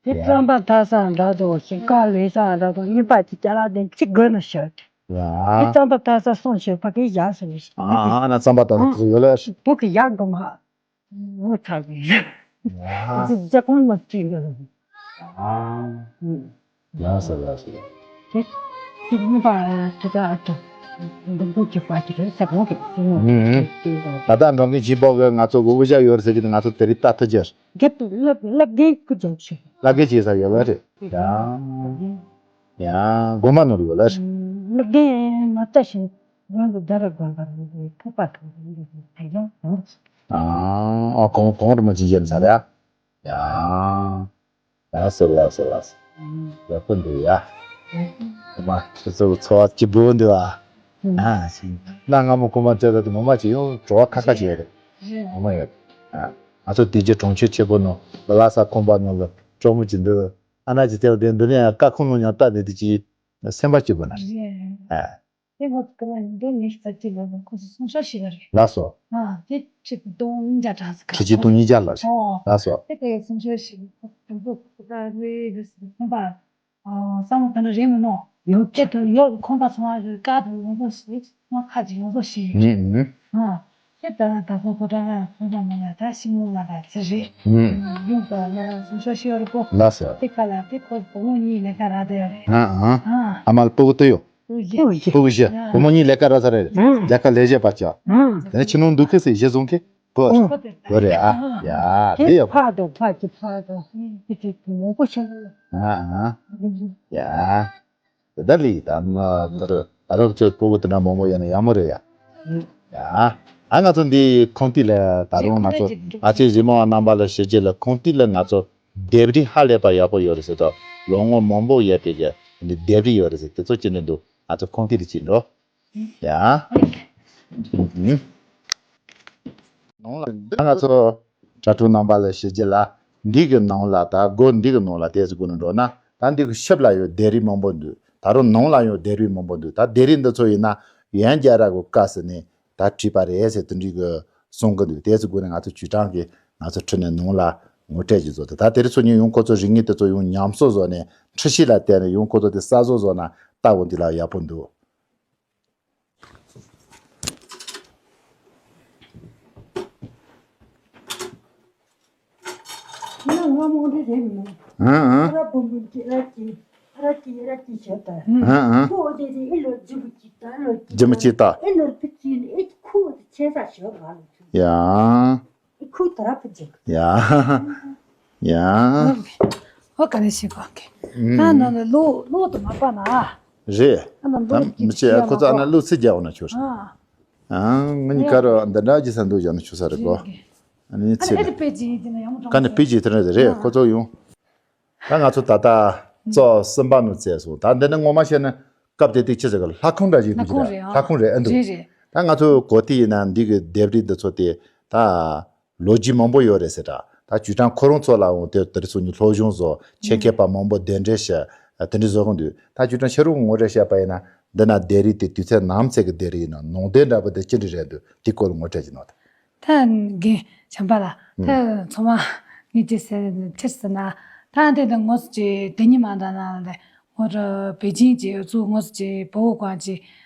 དེ་རྩམ་པ་འཐག་ས་འདྲ་དང་ཞིང་ཁ་ལས་ས་འདྲ་དང་གཉིས་པ་དེ་ཅ་ལག་དེ་གཅིག་དགོས་ན་ཤོད། ཡ། དེ་རྩམ་པ་འཐག་ས་སོང་ཞིག་ཕ་གི་ཡག་སོང་ཞིག་ཨ་ཨ་ན་རྩམ་པ་འཐག་ས་ཡོད་ལ། བུ་གི་ཡག་དགོས་མ། ངོ་ཚ་གི་ཡ། དེ་རྒྱ་གོང་མ་བརྩིས་གི། ཨ། ཡག་སོ་ཡག་སོ། དེ་དེ་གཉིས་པ་དེ་ད་ཨ་ཏོ་འདི་འདུག་ཅིག་པ་ཅིག་རེད་ས་གོང་གི་སྲིང་མོ་དེ་དེ་ད་ད་ལྟ་འགྲོ་མཁན་གཅིག་པོ་གི་ང་ཚོ་གི་དབུ་ཞྭ་ཡོད་རེད་ཟེར་གྱི་འདུག་ང་ཚོ་དེ་རིང་ལྟ་ཐུབ་ཀྱི་རེད། རྒྱབ་ཏུ་སློབ་སློབ་དགེ་སྐུ་མཇལ་ཞུ། བླ་དགེ་བྱེད་ས་ཡོད་ལ་རེད། ཡང་ཡང་དགོན་པ་ནོར་ཡོད་ལ་རེད། སློབ་དགེ་མ་ལྟ་ཞིང་རང་གི་དགྲ་ར་དགོན་པ་རེད་ཕུག་པ་དང་རེད་དེ་ཡང་ཡང་། ཨ་ཨ་གོང་གོང་རི་མ་ཅི་ཡན་ས་རེད། ཡང་ཡང་སོ་ལ་སོ་ལ་སོ་ཡག་པོ་འདུག་ཡ། མ་ཁྱེད་ཚོ་འཚོ་བ་སྐྱིད་པོ་འདུག་ཨ། ཨ་ཞིང་གནའ་སྔ་མོ་ཁོ་མ་བཙལ་ད་དུ་ངོ་མ་ཅི་ཡོང་བྲོ་བ་ཁ་ཁ་བྱས་རེད། ངོ་མ་ཡོད། ཨ། ང་ཚོ་དེ་རྗེས་གྲོང་ཁྱེར་ཆེན་པོ་ནང་ལ་ལྷ་ས་ཁང་པ་ནང་ལ་གྲོགས་མོ་ཅིག་འདུག་ཨ་ན་ཅིག་དེ་ལ་དེ་འདི་ནས་ཀ་ཁུང་ལུང་ཉང་ལྟ་ནས་དེ་ཅིག་སེམས་པ་སྐྱིད་པོ་ན། ཨ། དེ་ངོ་ཚ་ལ་འདི་ནས་ས་ཅིག་ལ་ཁོ་ཚོ་སུང་ཤོ་ཞིག་ལ་རེད། ལགས་སོ། ཨ། དེ་ཆིག་སྟོང་ཉིས་བརྒྱ་གྲངས་སུ་ཁ་ཆིག་སྟོང་ཉིས་བརྒྱ་ལ་རེད། ཨོ། ལགས་སོ། དེ་ག་སུང་ཤོ་ཞིག་ལ་ཁོ་ཚོ་ཁོ་ཚོ་རེ་རེ་སུ་ཁང་པ། ཨ། བསམ་བློ་ག་ན་རེ་མི་ནོ། ཡོད་ཀྱི་དུ་ཡོད་ཁོང་པ་ཚང་མ་གི་ཀ་དུ་ཡོང་བཟོ་ཞིག་ང་ཁ་ཅིག་ཡོང་བཟོ་ཞིག་ཨ། ཁྱེད་ད་ད་ཁོ་ཁོ་ད་ང་ཁོང་པ་མ་ཡ་ད་ཤི་མོ་ང་ད་ཚེ་རེད། ཡོང་ད་ང་སུ་ཤོ་ཤི་ཡོད་རེད་པོ། ལགས་སོ། དེ་ཁ་ལ་དེ་ཁོ་བུ་མོ་གཉིས་ལས་ཀ་རག་དེ་ཡོད་རེད། ཨ་ཨ། ཨ་མ་ལ་སྤུ་གུ་དུ་ཡོད། སྤུ་གུ་བཞི། སྤུ་གུ་བཞི། བུ་མོ་གཉིས་ལས་ཀ་རག་ས་རེད། རྒྱལ་ཁ་ལས་བྱེད་པ་ཅག་དེ་ནས་ཕྱི་ནང་འདུག་ཁུ་སི་གཞི་བཟུང་གི་གོ་གོ་རེད་ཨ། ཡ་དེ་ཡ། ཕ་དང་ཕ་གི་ཕ་དང་དེ་དེ་མང་པོ་ཤར། ཨ་ཨ། ཡ། ད་ལི་ད་མ་ད་རུ་ད་རུ་ཚོད་སྤུ་གུ་དེ་འདྲ་མང་པོ་ཡོད་ན་ཡག་མོ་རེད་ཡ། ཡ། ཨ་ང་ཚོ་འདི་ཁོང་ཏི་ལ་ད་རུང་ང་ཚོ་ཨ་ཅེ་རི་མོ་བ་རྣམ་པ་ལ་ཞུ་རྒྱུ་ལ་ཁོང་ཏི་ལ་ང་ཚོ་ལྡེབས་རིས་ཧ་ལས་པ་ཡག་པོ་ཡོད་རེད་ཟེར་དོ། ལོ་ངོ་མང་པོ་ཡོད་པའི་གི་འདི་ལྡེབས་རིས་ཡོད་རེད་ཟེར་དེ་ཚོ་ཅི་ནས་འདུག་ང་ཚོ་ཁོང་ཏི་ལ་ཅི་འགྲོ། ཡ། ནང་ལ་ང་ཚོ་དྲ་གྲོགས་རྣམ་པ་ལ་ཞུ་རྒྱུ་ལ། འདི་གི་ནང་ལ་ད་སྒོ་འདི་གི་ནང་ལ་དེ་ཚོ་སྒོ་ནས་འགྲོ་ན་ད་འདི་གི་ཞབས་ལ་ཡོད་ལྡེབས་རིས་མང་པོ་འདུག་ད་རུང་ནང་ལ་ཡོད་ལྡེབས་རིས་མང་པོ་འདུག་ད་ལྡེབས་རིས་འདི་ཚོ་ཡིན་ན་ཡན་རྒྱ་ར་གི་བཀའ་ཟེར་ནས་ད་བྲིས་པ་རེད་ཟེར་དེ་འདྲའི་གི་གསུང་གི་འདུག་དེ་ཚོ་སྒོ་ནས་ང་ཚོ་ཇུས་ཀྲང་གིས་ང་ཚོ་ཁྲིད་ནས་ནང་ལ་ངོ་སྤྲོད་ཅིག་བཟོ་ད། ད་དེ་རིང་ཚོ་ཉིན་ཡང་ཁོ་ཚོ་རིག་གནས་དེ་ཚོ་ཡང་ཉམས་གསོ་བཟོ་ནས་འཁྲུལ་གཞི་ལ་བརྟེན་ནས་ཡང་ཁོ་ཚོ་དེ་གསར་བཟོ་བཟོ་ན་ལྟ་བུ་འདི་ལ་ཡག་པོ་འདུག་ང་ང་མོ་རེ་རེ་མི་ནོ། ཨ་ཨ། ཨ་ར་བུམ་བུམ་གྱི་ཨ་ར་ཀྱི་ཨ་ར་ཀྱི་ཨ་ར་ཀྱི་ཞོ་ད། ཨ་ཨ། ཁོ་འོ་དེ་རེ་ཨི་ལོ་ཇི་བུ་ཀྱི་ད་ལོ་ཀྱི་ཇི་མུ་ཀྱི་ད། ཨི་ལོ་ཕི་ཀྱི་ཨི་ཁོ་དེ་ཆེ་ས་ཞོ་ང་ལོ་ཀྱི། ཡ། ཨི་ཁོ་ད་ར་ཕི་ཇི། ཡ། ཡ། ཨོ་ག་ནས་ཤེས་གོ་གི། ཨ་ནང་ལ་ལོ་ལོ་དུ་མ་པ་ན། རེད། ཨ་ན་ལོ་ད་མི་ཆེ་ཁོ་ཚོ་ཨ་ན་ལོ་ཚིག་རྒྱག་འོ་ན་ཆོག་ས། ཨ། ཨང་ང་གཉིས་ཀ་རོ་འདི་འདྲ་ཅིག་ས་འདུག་བཞག་ན་ཆུ་ས་རེད་གོ། ཨ་ནི་ཚེ་ཨ་ནི་ཨེ་རི་པེ་ཇི་ཡིན་དེ་ན་ཡང་མོ་ཀ་ནི་པེ་ཇི་དེ་འདྲ་དེ་རེད་ཁོ་ཚོ་ཡོང་། ད་ང་ཚོ་ད་ལྟ་ཙོ་སིམ་པ་ནུ་བཙལ་སོང་ད་འདི་ནི་ངོ་མ་བཤད་ན་སྐབས་དེ་དུས་ཅི་ཟེར་གི་ལྷ་ཁང་འདྲ་ཞིག་འདུག་ལྷ་ཁང་རེད་ཨ་འདུག་རེད་རེད། ད་ང་ཚོ་གོ་ཐི་ཡིན་ན་འདི་གི་ལྡེབས་རིས་འདི་ཚོ་དེ་ད། ལོ་རྒྱུས་མང་པོ་ཡོད་རེད་ཟེར་ད། ད་ཅུས་ཀྲང་ཁོ་རང་ཚོ་ལའང་དེ་དེ་རིང་སང་ཉིན་སློབ་སྦྱོང་བཟོ་ཆེད་མཁས་པ་མང་པོ་གདན་འདྲེན་བྱས་དེ་འདྲ་བཟོ་གི་འདུག་ད་ཅུས་ཀྲང་ཕྱི་རོལ་གི་ངོ་སྤྲོད་བྱས་པ་ཡིན་ན་འདི་ན་ལྡེབས་རིས་དེ་དུས་ཚོད་ནམ་ཚད་ཀྱི་ལྡེབས་རིས་ཡིན་ན་ནང་དོན་འདྲ་པོ་དེ་ཅི་འདྲ་རེད་འདུག་དེ་སྐོར་ལ་ངོ་སྤྲོད་ཅིག་གནང་དང་། ད་རྒན་བྱམས་པ་ལགས་ད་ཚང་མ་ངས་ཅི་ཟེར་ཁྱེར་ཟེར་ན་ད་འདི་འདི་ངོ་ཅི་དེ་ཉིན་མ་འདྲ་ན་ལས། ངོ་ར་པེ་ཅིང་གི་ཨུ་ཚུགས་ངོ་ཅི་བོ་གང་ཅི་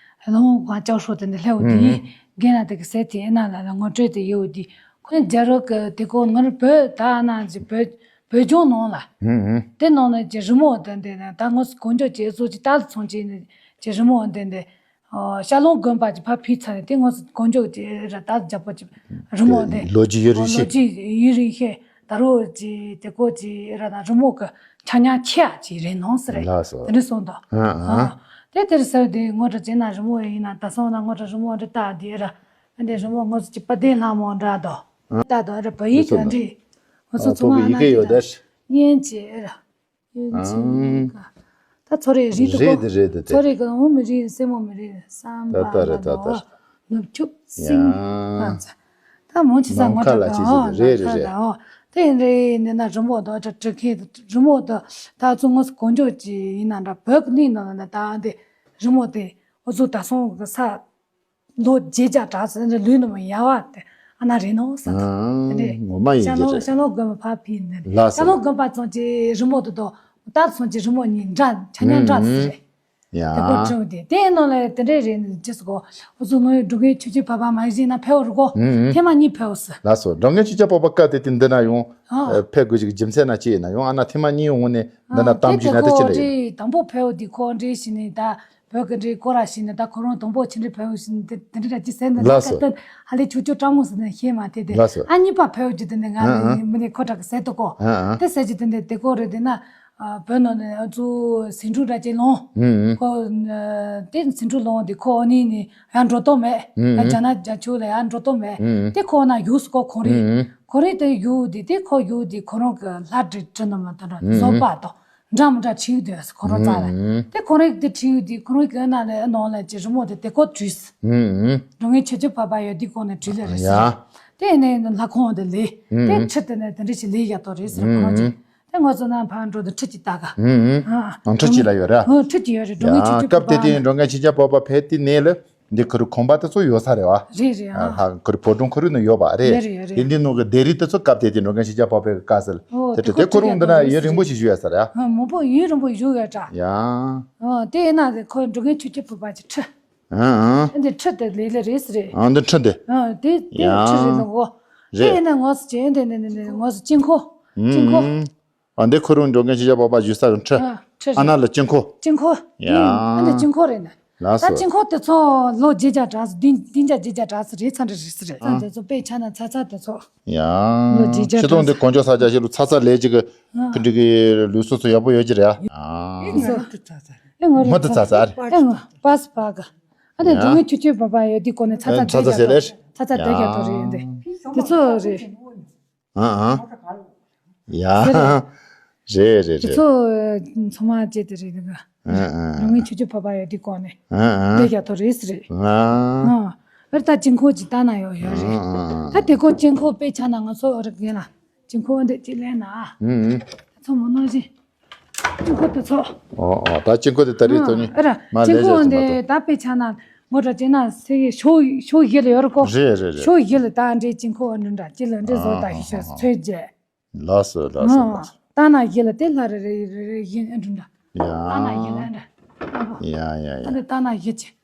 ལོང་གང་ཅའོ་ཧྲོ་དེ་འདི་ལྷེ་བོ་དེ་རྒན་ལ་དེ་གི་ཟེར་དེ་ཨེ་ན་ལ་ལ་ངོ་སྤྲོད་དེ་ཡོད་དེ་ཁོ་རྒྱ་རོགས་གི་དེ་གོ་ང་ར་བོད་ད་ཨ་ན་ཅི་བོད་བོད་ལྗོངས་ནང་ལ་དེ་ནང་ནས་ཅི་རི་མོ་དེ་འདི་ན་ད་ངོ་གོ་འཇོག་ཅི་ཨུ་ཚུགས་ཅི་ཏཱ་ལ་ཚོང་ཅི་ནི་ཅི་རི་མོ་དེ་འདི་ཤར་ལུང་དགོན་པ་ཅི་ཕ་ཕི་ཚ་ནི་དེ་ངོ་གོ་འཇོག་ཅི་ར་ད་རྒྱ་པོ་ཅི་རི་མོ་དེ་ལོ་རྒྱུས་ཡུན་རིང་ལོ་ཤེས་རྒྱུས་ཡུན་རིང་ཤེས། ད་རུང་ཅི་དེ་ཀོ་ཅི་ར་ན་རི་མོ་གི་ཆ་ཉག་ཆེ་ཡ་ཅི་རེད་ནོ་ཟེར་རེད། ལགས་སོ། དེ་འདྲ་གསུངས་དོ། ཨ་ཨ། དེ་དེར་ཟེར་དེ་ངོ་དྲ་ཅི་ན་རི་མོ་ཡིན་ན་ད་སོང་ན་ངོ་དྲ་རི་མོ་འདྲ་ལྟ་དེ་ར་ཨ་འདྲ་རི་མོ་ངོ་ཅི་པ་དེ་ལྷ་མོ་འདྲ་དོ། ལྟ་དོ་ར་བ་ཡིག་ཅི་འདྲ་ངོ་སོ་ཚོ་ང་ན་ཅི་ར་ཡན་ཅི་ར་ཡན་ཅི་ག་ད་ཚོ་རེ་རི་དུ་ཀོ་རེད་རེད་དེ་ཚོ་རེ་གི་འོ་མི་རི་སེ་མོ་མི་རི་བསམ་པ་ད་ད་རེད་ད་ད། ནུབ་ཕྱོགས་སིང་ཡ། ང་ཚ། ད་མོ་ཆི་ས་ནམ་ངོ་མཁའ་ལ་ཅི་ཅི་རེད་རེད་རེད། དེ་རེད་འདི་ན་རི་མོ་དང་ཅ་ཀྲི་ཁེ་རི་མོ་དང་ད་ཚོ་ངོ་གོ་འཇོག་ཅི་ཡིན་ན་འདྲ་བོད་ཀྱི་གནས་ནང་ན་ད་འདི་རི་མོ་དེ་འུ་ཚོ་ད་སོང་གི་ས་ལོ་བརྒྱད་བརྒྱ་གྲགས་ཟེར་འདི་ལུས་ནུ་མ་ཡ་བ་དེ་ཨ་ན་རེད་ནོ་ས་དེ་རེད། ངོ་མ་ཡིན་ཤ་གི་ལོ་རེད། ཤ་ལོ་དགོན་པ་ཕ་ཕི་ནི་ལ་ཤ་ལོ་དགོན་པ་ཚོང་ཅི་རི་མོ་དེ་དང་ད་སོང་ཅི་རི་མོ་གཉིས་འདྲ་ཆ་ཉག་འདྲ་ཟེར་རེད། ཡ། དེ་གོ་བྱུང་སྟེ་དེའི་ནང་ལ་དེ་འདྲའི་རེད་ཅེས་སོ། འུ་ཚོ་ངོས་འགྲོ་མཁན་ཆོས་བརྒྱུད་བར་པ་མ་གཞི་ན་ཕེབས་རུ་གོ་ཐེངས་མ་གཉིས་ཕེབས་སི། ལགས་སོ། འགྲོ་མཁན་ཆོས་བརྒྱུད་བར་པ་བཀའ་དེ་དེ་འདི་ན་ཡོང་ཕེབས་དགོས་ཀྱི་རྒྱུ་མཚན་ན་ཅི་ཡིན་ན་ཡོང་ཨ་ན་ཐེངས་མ་གཉིས་ཡོང་ནས་འདི་ན་གཏམ་རྒྱུད་ན་དེ་ཅི་རེད། དང་པོ་ཕེབས་དེ་ཁོ་འདྲའི་ཞིག་ནས་ད་བོད་ཀྱི་འདྲའི་སྐོར་ར་ཞིག་ནས་ད་ཁོ་རང་དང་པོ་ཆི་འདྲའི་ཕེབས་ཞིག་ནས་དེ་འདྲའི་ར་ཅི་ཟེར་འདི་ལགས་སོ། ཧ་ལས་ཆོས་བརྒྱུད་སྤྲང་མོ་ཟེར་ནས་ཤེས་མ་དེ་དེ་ལགས་སོ། ཨ་གཉིས་པ་ཕེབས་རྒྱུ་དེ་འདི་ང་ནི་མི་ནས་ཁོ་དྲག་གི་ཟེར་དུ་གོ་དེ་ཟེར་རྒྱུ་དེ་འདི་དེ་གོ་རེད་དེ་ན། བོད་ནང་ནས་ཨ་ཚོ་ཟིང་འཁྲུག་འདྲ་ཅིག་ལངས། ཁོ་དེ་ཟིང་འཁྲུག་ལངས་དེ་ཁོ་ཨ་ནི་ནི་ཡང་འགྲོ་ཐབས་མེད། རྒྱ་ནག་རྒྱ་ཆོས་ལ་ཡང་འགྲོ་ཐབས་མེད། དེ་ཁོ་ན་ཡུགས་སུ་ཁོ་གོང་རིང་། གོང་རིང་དེ་ཡུགས་དེ་དེ་ཁོ་ཡུགས་དེ་ཁོ་རང་གི་ལྷ་འདྲེ་འདྲེ་ནི་མ་དང་འདྲ་བཟོ་པ་དང་འདྲ་མི་འདྲ་ཁྲིད་དེ་ཁོ་རང་རྩ་ལ། དེ་གོང་རིང་དེ་ཁྲིད་དེ་གོང་རིང་གི་ཨ་ན་ལས་ཨ་ནང་ལས་ཀྱི་རི་མོ་དེ་དེ་ཁོ་བྲིས། འགྲོ་མཁན་ཆོས་བརྒྱུད་བར་པ་ཡོད་དེ་ཁོ་ནས་བྲིས་ལེ་རེད་ཟེར། དེ་ནས་ལྷ་ཁང་དེ་ལས་དེ་ཁྲི་དེ་ནས་དེ་འདྲ་ཞིག་ལས་ཡག་ཐོག་རེད་ཟེར་ཁོ་རང་ཚོས། དེ་ང་ཚོ་ནང་ཕར་འགྲོ་དུས་ཁྲི་གཅིག་ལྟ་ག་ཨ་ཁྲི་གཅིག་ལ་ཡོད་ར། ཨ་ཁྲི་གཅིག་ཡོད་རེད། འགྲོ་ཡ་མཁན་ཆུང་ཆུང་སྐབས་དེ་དེ་འགྲོ་མཁན་ཆོས་རྒྱལ་འཕགས་པ་ཕེབས་དུས་ནས་ལ། འདི་ཁུ་རུ་ཁང་པ་དེ་ཚོ་ཡོད་ས་རེད་བ། རེད་རེད། ཨ་ཨ་ལྷ་ཁུ་རུ་ཕོ་བྲང་ཁུ་རུ་ནང་ཡོད་པ་རེད། ཡོད་རེད་ཡོད་རེད། དེ་འདི་ནང་གི་སྡེ་རིས་དེ་ཚོ་སྐབས་དེ་དེ་འགྲོ་མཁན་ཆོས་རྒྱལ་འཕགས་པའི་སྐབས་སུ་ཨོ་དེ་དེ་དེ་ཁོ་ཁུ་རུ་འདི་ན་ཡུན་རིང་པོ་ཞིག་བཞུགས་ཡོད་ས་རེད། ཨ་མང་པོ་ཡུན་རིང་པོ་བཞུགས་ཡོད་འདྲ། ཡ། ཨ་དེ་ཡིན་ན་དེ་ཁོ་འགྲོ་མཁན་ཆོས་རྒྱལ་འཕགས་པ་གི་ཁྲི། ཨ་ཨ། འདི་ཁྲི་དེ་ལས་ལས་རེད་ཟེར་རེད། ཨ་འདི་ཁྲི་དེ། ཨ་དེ་དེ་ཡ། ཁྲི་རེད་འདུག་གོ། དེ་རེད། ཡིན་ན་ངོས་སུ་བྱས་འདི་འདི་འདི་འདི་ངོས་སུ་དཀྱིལ་འཁོར། དཀྱིལ་འཁོར། ཨ་འདི་ཁོ་རང་འགྲོ་མཁན་ཆོས་རྒྱལ་འཕགས་པ་བཞུགས་ས་གི་ཁྲི། ཨ་ཁྲི་རེད། ཨ་ན་ལ་དཀྱིལ་འཁོར། དཀྱིལ་འཁོར། ཡ། ཨ་འདི་དཀྱིལ་འཁོར་རེད་ན། ལགས་ད་སོ། དཀྱིལ་འཁོར་དེ་ཚོ་ལོ་བརྒྱད་བརྒྱ་གྲངས་སུ་བདུན་བདུན་བརྒྱ་བརྒྱད་བརྒྱ་གྲངས་སུ་རེད་ཚ་འདྲ་རེད་ཟེར་རེད། ཚ་ཨ། དེ་ཚོ་དཔེ་ཆ་ན་ཚ་ཚ་དེ་ཚོ། ཡ། ལོ་བརྒྱད་བརྒྱ་ཕྱི་གྲངས་དེ་གྲངས་གོན་ཆོག་ས་རྒྱ་ཞིག་ལ་ཚ་ཚ་ལས་ཅིག་གི་ཨ། ཁུ་འདྲི་གི་ལུས་སོ་སོ་ཡག་པོ་ཡོད་ཀྱི་རེད་ཨ། ཨ། ལུས་སོ། ཨེ་ང་རང་མ་དུ་ཚ་ཚ་རེད། ཨེ་ང་པ་སི་པ་ག་ཨ་ནི་ཡ། འགྲོ་མཁན་ཆོས་རྒྱལ་འཕགས་པ་ཡོད་དུས་གོ་ནས་ཚ་ཚ་ཨེ་ཚ་ཚ་ཟེར་རེད། ཚ་ཚ་དེ་རྒྱ་ཐོ་རེད་འདི་དེ་ཚོ་རེད། ཨ་ཨ། ཡ། ཟེར་རེད། རེད་རེད་དེ་རེད། ཚོ་ཚང་མ་བཅད་དེ་རེད་འདི་ག་ཨ་ཨ། འགྲོ་མཁན་ཆོས་རྒྱལ་འཕགས་པ་ཡོད་དུས་གོ་ནས་ཨ་ཨ། དེ་རྒྱ་ཐོ་རེད་ཟེར་རེད། ཨ་ཨ། ཨ་ཨ། ད་དཀྱིལ་འཁོར་ཅིག་ལྟ་ན་ཡོད་ཡོད་རེད། ཨ་ཨ། ད་དེ་གོ་དཀྱིལ་འཁོར་དཔེ་ཆ་ན་ང་ཚོ་རིག་གན་ལ། དཀྱིལ་འཁོར་འདི་གཅིག་ལེན་ན། ཨུམ་ཨུམ། ཚོ་མོ་ནོར་བཞིན། དཀྱིལ་འཁོར་དུ་ཚོ། ཨོ་ཨོ་ད་དཀྱིལ་འཁོར་དེ་ད་རེས་ཐོན་ནི་ཨ་ར། མ་དཀྱིལ་ལས་འཁོར་བྱས་སུ་མ་འདི་གཏོགས། ད་དཔེ་ཆ་ན་ངོ་སྤྲོད་བྱས་ན་སེ་གི་ཕྱོགས་ཕྱོགས་བཞི་ལ་ཡོད་རེད་གོ། རེད་རེད་རེད། ཕྱོགས་བཞི་ལ་ད་འདྲའི་དཀྱིལ་འཁོར་འདྲ་འདྲ་དཀྱིལ་ལ་འདྲའི་བཟོ་ད་ཨ་ཤི་ཤ་ཨ་ཨ། ཚོད་རྒྱས། ལགས་སོ་ལགས་སོ་ཨ། ལགས་སོ། ད་ན་བཞི་ལ་དེ་ལྷ་རེ་རེ་རེ་རེ་བཞིན་འདྲ་འདྲ། ཡ། ད་ན་བཞི་ལ་འདྲ། ཡ་ཡ་ཡ། ད་འདི་ད་ན་བཞི་ཆེ།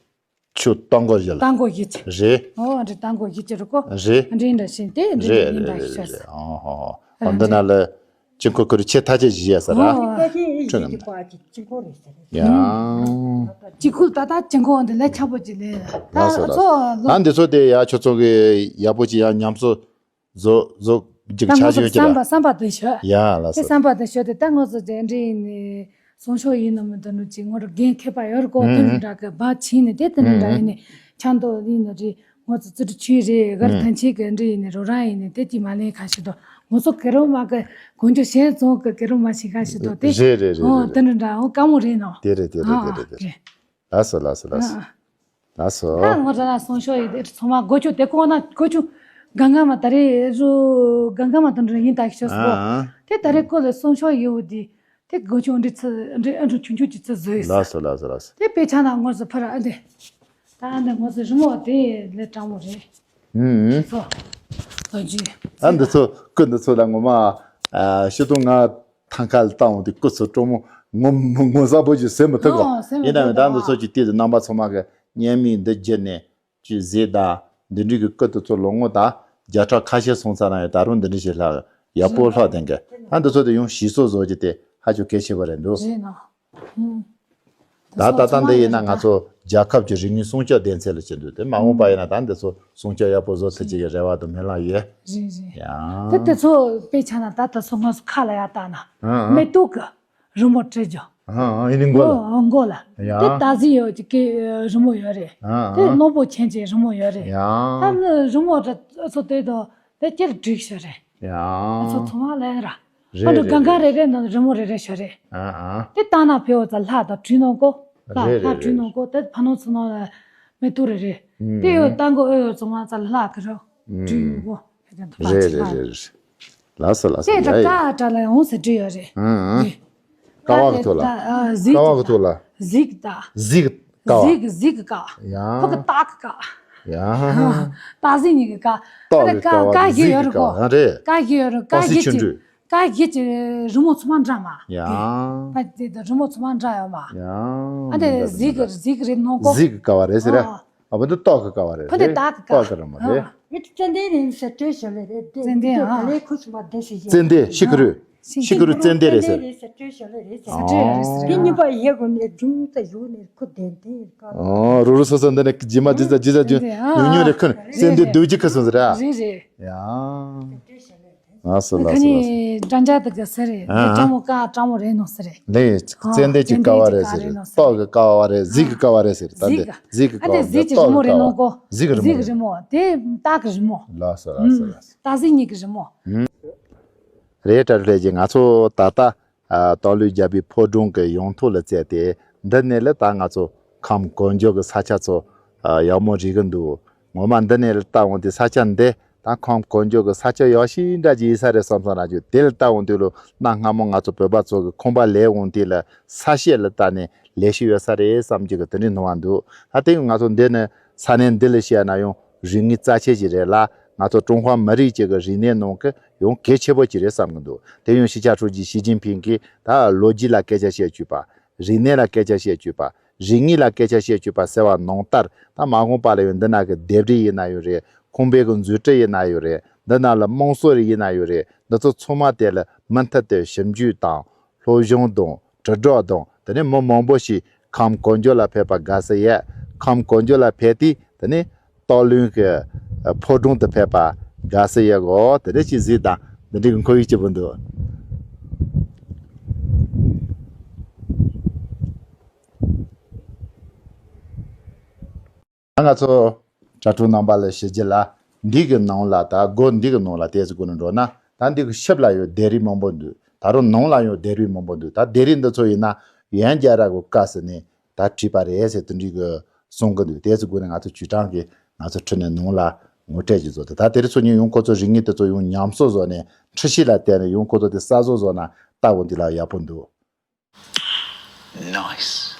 ཆུ་རྟ་མགོ་བཞི་ལ། རྟ་མགོ་བཞི་ཅིག་རེད། ཨོ་འདྲི་རྟ་མགོ་བཞི་ཅིག་རེད་གོ། རེད། འདྲི་འདྲ་ཞིག་དེ་འདྲི་རེད་འདྲི་རེད་འདྲ་རེད་ཞིག་རེད་ཤོད། ཨོ་ཧོ་ཧོ། ཨ་འདི་ན་ལ་དཀྱིལ་འཁོར་ཁུ་རུ་ཆེ་ཐག་ཆེ་བཞི་ཡ་ས་ར། ཨོ། ཁྲོད་ནམ། ཡ། དཀྱིལ་འཁོར་ད་ལྟ་དཀྱིལ་འཁོར་འདི་ལས་ཆགས་པོ་ཅིག་ལས། ད་ལགས་སོ་ལགས་སོ། ཚོ་ལོ། ཨ་འདི་ཚོ་དེ་ཡ་ཁྱོད་ཚོ་གི་ཡག་པོ་ཅིག་ཡ་ཉམས་གསོ། བཟོ་བཟོ་རྒྱུ་ད་ཆ་ངོ་ཚོ་ཞིག་ཡོད་ཀྱི་བསམ་པ་ར། བསམ་པ་དེ་ཤོད། ཡ་ལ་དེ་སོ། བསམ་པ་དེ་ཤོད་དེ་ད་ངོ་ཚོ་དེ་འདྲ་ཡིན་ནི་སོང་ཤོག་ཡིན་ནམ་མི་འདུག་ནི་ཅིག་ངོ་རུ་འགན་འཁྱེར་པ་ཡོད་རེད་གོ། ཨུ་དེ་ནི་ཨུ། འདྲ་གི་བ་ཕྱིན་ནི་དེ་དེ་ནི་ཨུ་འདྲ་ཨུ། ཡིན་ནི་ཆ་མདོ་ཡིན་ནི་རེད། ངོ་ཚོ་ཙི་ཏྲ་ཆུའི་རེད་གར་ཨུ། ཐན་ཆེ་གི་འདྲ་ཡིན་ནི་རོ་ར་ཡིན་ནི་དེ་ཅིག་མ་ལེན་ཁ་ཤི་དོ། ངོ་ཚོ་གེ་རོ་མ་གི་གོན་ཆོ་ཞན་བཙོང་གི་གེ་རོ་མ་ཞིག་ཁ་ཤི་དོ་དེ། རེད་རེད་རེད་ཨོ་རེད་དེ་རེད། ནི་འདྲ་ཨོ་དཀའ་མོ་རེད་ནོ། དེ་རེད་དེ་རེད་ཨ་དེ་རེད་དེ་རེད། རེད། ལགས་སོ་ལགས་སོ་ལགས་སོ། ཨ། ལགས་སོ། ད་ངོ་ཚ་ན་སོང་ཤོག་ཡིན་དེ་ཚང་མ་སྒོ་ཆུ་དེ་ཀོ་ན་སྒོ་ཆུ་གང་ག་མ་ད་རེས་རུ་གང་ག་མ་དང་འདྲ་ཡིན་ད་ཤོག་སོ། ཨ། དེ་ད་རེས་ཀོ་ལ་སོང་ཤོག་ཡོད་དེ་དེ་སྒོ་ཆུ་འདི་ཚི་འདི་ཨ་འདྲ་ཆུང་ཆུང་ཅིག་ཚི་བཟོས་ཡོད་ལགས་ས། སོ་ལགས་སོ་ལགས་སོ། དེ་དཔེ་ཆ་ན་ངོ་ཚ་ཕར་ཨ་འདི་ད་ཨ་འདི་ངོ་ཚ་རི་མོ་དེ་ལས་དྲང་མོ་རེད། ཨུམ། སོ། ལོ་རྒྱུས། ཨ་འདི་ཚོ་ཀུན་འདི་ཚོ་ལ་ངོ་མ་ཨ་ཤི་དུང་ང་ཐང་ཁ་ལ་བཏང་འོང་དུས་སྐུ་ཚོ་སྤྲོ་མོ་ངོ་ངོ་ཟ་པོ་ཞིག་ཟེར་མི་ཐུབ་གོ། ཨོ་ཟེར་མི་ཡིན་ནའང་ཐུབ་ད་འདི་ཨ། ཚོ་གི་དུས་དུ་རྣམ་པ་ཚང་མ་གི་བརྙན་མིག་འདི་བརྒྱུད་ནས་ཅི་ཟེར་ད་འདི་འདྲའི་གི་སྐུ་དུ་ཚོ་ལོ་ངོ་ད་བརྒྱ་ཕྲག་ཁ་ཤས་སོང་ཚར་ན་ཡང་ད་རུང་འདི་འདྲ་ཞིག་ལྷག་ཡག་པོ་ལྷག་ལྡན་གི། ད་འདི་ཚོ་དུ་ཡང་ཞིག་གསོ་བཟོ་རྒྱུ་དེ་ཧ་ཅང་གལ་ཆེ་བ་རེད་འདུག། རེད་ནོ། ཨུམ། ད་ད་ལྟ་འདི་ཡིན་ན་ང་ཚོ་རྒྱལ་ཁབ་ཀྱི་རིག་གནས་སྲུང་སྐྱོབ་སྡེ་ཚན་ལ་བྱེད་འདུག་དེ་མ་འོངས་པ་ཡིན་ན་ད་འདི་ཚོ་སྲུང་སྐྱོབ་ཡག་པོ་བཟོ་ཐུབ་ཀྱི་ཡོད་རེ་བ་དང་སྨོན་ལམ་ཡོད། རེད་རེད། ཡང་། དེ་དེ་ཚོ་དཔེ་ཆ་ན་ད་ད་ཚོ་ང་ཚོ་ཁ་ལ་ཡ་ལྟ་ན། ཨང་ཨང་། མེ་ཏོག་གི་རི་མོ་བྲིས་རྒྱུ། ཨང་ཨང་། ཡིན་ནི་མགོ་ལ། མགོ་ལ། ཡང་། དེ་ད་གཟི་ཡོད་ཀྱི་རི་མོ་ཡོད་རེད། ཨང་ཨང་། དེ་གླང་པོ་ཆེན་གྱི་རི་མོ་ཡོད་རེད། ཡང་། ད་ནི་རི་མོ་ར་ཚོ་དེ་དང་དེ་སྐྱེར་བསྒྲིགས་ཤོག་རེད། ཡང་། ཚོ་ཚང་མ་ལ་ར། རེད་ཨ་འདྲ་རེད་གང་ག་རེ་རེ་ནང་རི་མོ་རེ་རེ་ཤོ་རེད། ཨ་ཨ། དེ་ལྟ་ན་ཕེ་བོ་ཙ་ལྷ་དང་བྲུས་ནོ་ཀོ། ལྷ་རེད་ལྷ་རེད་བྲུས་རེད། ནོ་ཀོ་དེ་ཕ་ནོ་ཚུ་ནོ་ལ་མེ་ཏོག་རེ་རེད། ཨུམ། དེ་ཡོད་ཨུམ། ལྟ་མགོ་ཨོ་ཡོད་ཚང་མ་ཙ་ལྷ་གི་རོ་བྲུས་ཡོད་ཀོ། ཨུམ། རེད་རེད་རེད་རེད། ལགས་སོ་ལགས་སོ། དེ་ད་ཡ་ཡ། ཀ་ཏྲ་ལ་འོང་ཟེར་བྲིས་ཡོད་རེད། ཨུམ་ཨུམ། ཀ་བ་གི་ཐོག་ལ། ཨ་གཟིག་ཀ་བ་གི་ཐོག་ལ། གཟིག་ད། གཟིག་ཀ་བ། གཟིག་གཟིག་གི་ཀ། ཡ། ཁོ་གི་སྟག་གི་ཀ། ཡ། སྟག་གཟིག་གཉིས་ཀྱི་ཀ། སྟག་གི་ཀ་བ། ཀ་བཞི་ཡོད་རེད་གོ། ཡ་རེད། ཀ་བཞི་ཡོད་རེད། ཀ་བཞི་ཅི། ཀ་བཞི་ཅི་རི་མོ་ཚང་མ་འདྲ་མ། ཡ། ད་དེ་རི་མོ་ཚང་མ་འདྲ་ཡོད་མ། ཡ། ཨ་དེ་གཟིག་གི་གཟིག་རེད་ནོ་གོ། གཟིག་གི་ཀ་བ་རེད་ཟེར་ར། ཨ། ཨ་བ་འདི་སྟག་གི་ཀ་བ་རེད། ཕ་དེ་རེད། སྟག་གི་ཀ། སྟག་གི་རི་མོ་རེད། ཨ། ཡིད་ཙན་དན་རེད་ཟེར་བྲོས་ཞོར་ལས་རེད་དེ། ཙན་དན་ཨ། ག་ལེ་ཁུ་སུ་མ་དེ་ཟེར་ཡ། ཙན་དན་ཤི་ཁུ་རུ། ཤི་ཁུ་རུ་ཙན་དན་རེད་ཟེར། ཙན་དན་རེད་ཟེར་བྲོས་ཞོར་ལས་རེད་ཟེར། ཨ། དེ་གཉིས་པ་ཡེ་གོ་ནས་སྒྲུང་ཙ་ཡོད་ནས་ཁུ་ལྡན་ལྡན་ཡིན་ཀ། ཨ། རུ་རུ་སོ་སོ་འདི་ནས་ཇི་མ་ཇི་ཙ་ཇི་ཙ་ཇི། ཙན་དན་ཨ། ཉུང་ཉུང་རེ་ཁུ་ནས་ཙན་དན་རྡོ་རྗེ་ཁུ་སོང་ཟེར་ར། རེད་རེད། ཡ། ལགས་སོ་ལགས་སོ་ལགས་སོ། ཁ་ནས་འདྲ་འདྲ་དེ་ག་ཟེར་རེད། ཨ་ཨ། ཀྲང་མོ་ཀ་ཀྲང་མོ་རེད་ནོ་ཟེར་རེད། ལེ། ཨ། ཙན་དན་གྱི་ཀ་བ་རེད་ཟེར་རེད། སྟག་གི་ཀ་བ་རེད། གཟིག་གི་ཀ་བ་རེད་ཟེར་རེད། ད་འདི་གཟིག་གི་ཀ་བ་རེད། སྟག་གི་ཀ་བ་རེད། གཟིག་གི་རི་མོ་རེད། གཟིག་གི་རི་མོ་རེད། དེ་སྟག་གི་རི་མོ། ལགས་སོ་ལགས་སོ་ལགས་སོ། སྟག་གཟིག་གཉིས་ཀྱི་རི་མོ། རེད་དྲ་རེད་ཀྱི་ང་ཚོ་ད་ལྟ་ཨ། སྟག་ལུང་རྒྱལ་པོའི་ཕོ་བྲང་གི་ཡོང་ཐོག་ལ་བཙལ་ཏེ་འདི་ནས་ལ་ད་ང་ཚོ་ཁམས་དཀོན་མཆོག་གི་ས་ཆ་ཚོ་ཨ། ཡག་མོ་རིག་གི་འདུག་ངོ་མ་འདི་ནས་ལ་ལྟ་འོང་དུས་ས་ཆ་འདི་ད་ ད་ཁམས་བོད་ལྗོངས་ཀྱི་ས་ཆ་ཡག་ཤོས་འདྲ་ཅིག་ཡིན་ས་རེད་བསམ་སོང་ར་ཅིག་དེ་ལ་ལྟ་འོང་དུས་ལ་གནའ་སྔ་མོ་ང་ཚོ་བོད་པ་ཚོ་གི་ཁང་པ་ལས་འོང་དུས་ལ་ས་དཔྱད་ལ་ལྟ་ནས་ལས་ཤིག་ཡོད་ས་རེད་བསམ་གྱི་གི་དེ་འདྲའི་སྣང་བ་འདུག་ད་དེ་ཡང་ང་ཚོ་འདི་ནི་ས་གནས་འདི་ལ་བཤད་ན་ཡང་རིག་གནས་རྩ་ཆེ་ཅིག་རེད་ལ། ང་ཚོ་ཀྲུང་ཧྭ་མི་རིགས་ཅིག་གི་རིག་གནས་ནང་གི་ཡང་གལ་ཆེ་པོ་ཅིག་རེད་བསམ་གི་འདུག་དེ་ཡང་སྤྱི་ཁྱབ་ཧྲུའུ་ཅི་ཞི་ཅིན་ཕིང་གིས་ད་ལོ་རྒྱུས་ལ་སྐད་ཆ་བཤད་བཅུག་པ། རིག་གནས་ལ་སྐད་ཆ་བཤད་བཅུག་པ། རིག་གནས་ལ་སྐད་ཆ་བཤད་བཅུག་པ་ཟེར་བ་ནང་ལྟར་ད་མ་འོངས་པ་ལ་ཡང་འདི་ན་གི་ལྡེབས་རིས་ཡིན་ན་ཡང་རེད། ཁང་པའི་གི་མཛོད་བྲེ་ཡིན་ན་ཡང་རེད། འདི་ན་ལ་དམངས་སྲོལ་རིགས་ཡིན་ན་ཡང་རེད། འདི་ཚོ་ཚང་མ་དེ་ལ་མུ་མཐུད་དུ་ཞིབ་འཇུག་དང་། སློབ་སྦྱོང་དང་དྲིལ་སྒྲོག་དང་དེ་ནས་མི་མང་པོ་ཞིག་ཁམས་བོད་ལྗོངས་ལ་ཕེབས་པ་དགའ་བསུ་ཡོད། ཁམས་བོད་ལྗོངས་ལ་ཕེབས་དུས་དེ་ནས་སྟག་ལུང་གི་ཕོ་བྲང་དུ་ཕེབས་པ་དགའ་བསུ་ཡོད་གོ་དེ་འདྲ་ཞིག་གཟིགས་དང་འདི་འདྲའི་གི་ཁོར་ཡུག་སྐྱིད་པོ་འདུག་ང་ཚོ་དྲ་གྲོགས་རྣམ་པ་ལ་ཞུ་རྒྱུ་ལ། འདི་གི་ནང་ལ་ད་སྒོ་འདི་གི་ནང་ལ་ཏོག་ཙམ་སྒོ་ནས་འགྲོ་ན་ད་འདི་གི་ཕྱི་ལ་ཡང་ལྡེབས་རིས་མང་པོ་འདུག་ད་རུང་ནང་ལ་ཡང་ལྡེབས་རིས་མང་པོ་འདུག་ད་ལྡེབས་རིས་འདི་ཚོ་ཡིན་ན་ཡང་རྒྱ་ར་གི་བཀའ་ཟེར་ནས་ད་བྲིས་པ་རེད་ཟེར་དེ་འདྲའི་གི་གསུང་གི་འདུག་ཏོག་ཙམ་སྒོ་ནས་ང་ཚོ་ཅུས་ཀྲང་གིས་ང་ཚོ་ཁྲིད་ནས་ནང་ལ་ངོ་སྤྲོད་ཅིག་བཟོ་དེ་ད་དེ་རིང་ཚོ་ཉིད་ཡང་ཁོ་ཚོ་རིག་གནས་དེ་ཚོ་ཡང་ཉམས་གསོ་བཟོ་ནས་འཁྲུལ་ཞིག་ལ་བརྟེན་ནས་ཡང་ཁོ་ཚོ་དེ་གསར་བཟོ་བཟོ་ན་ལྟ་བུ་འདི་ལ་ཡག་པོ་འདུག Nice.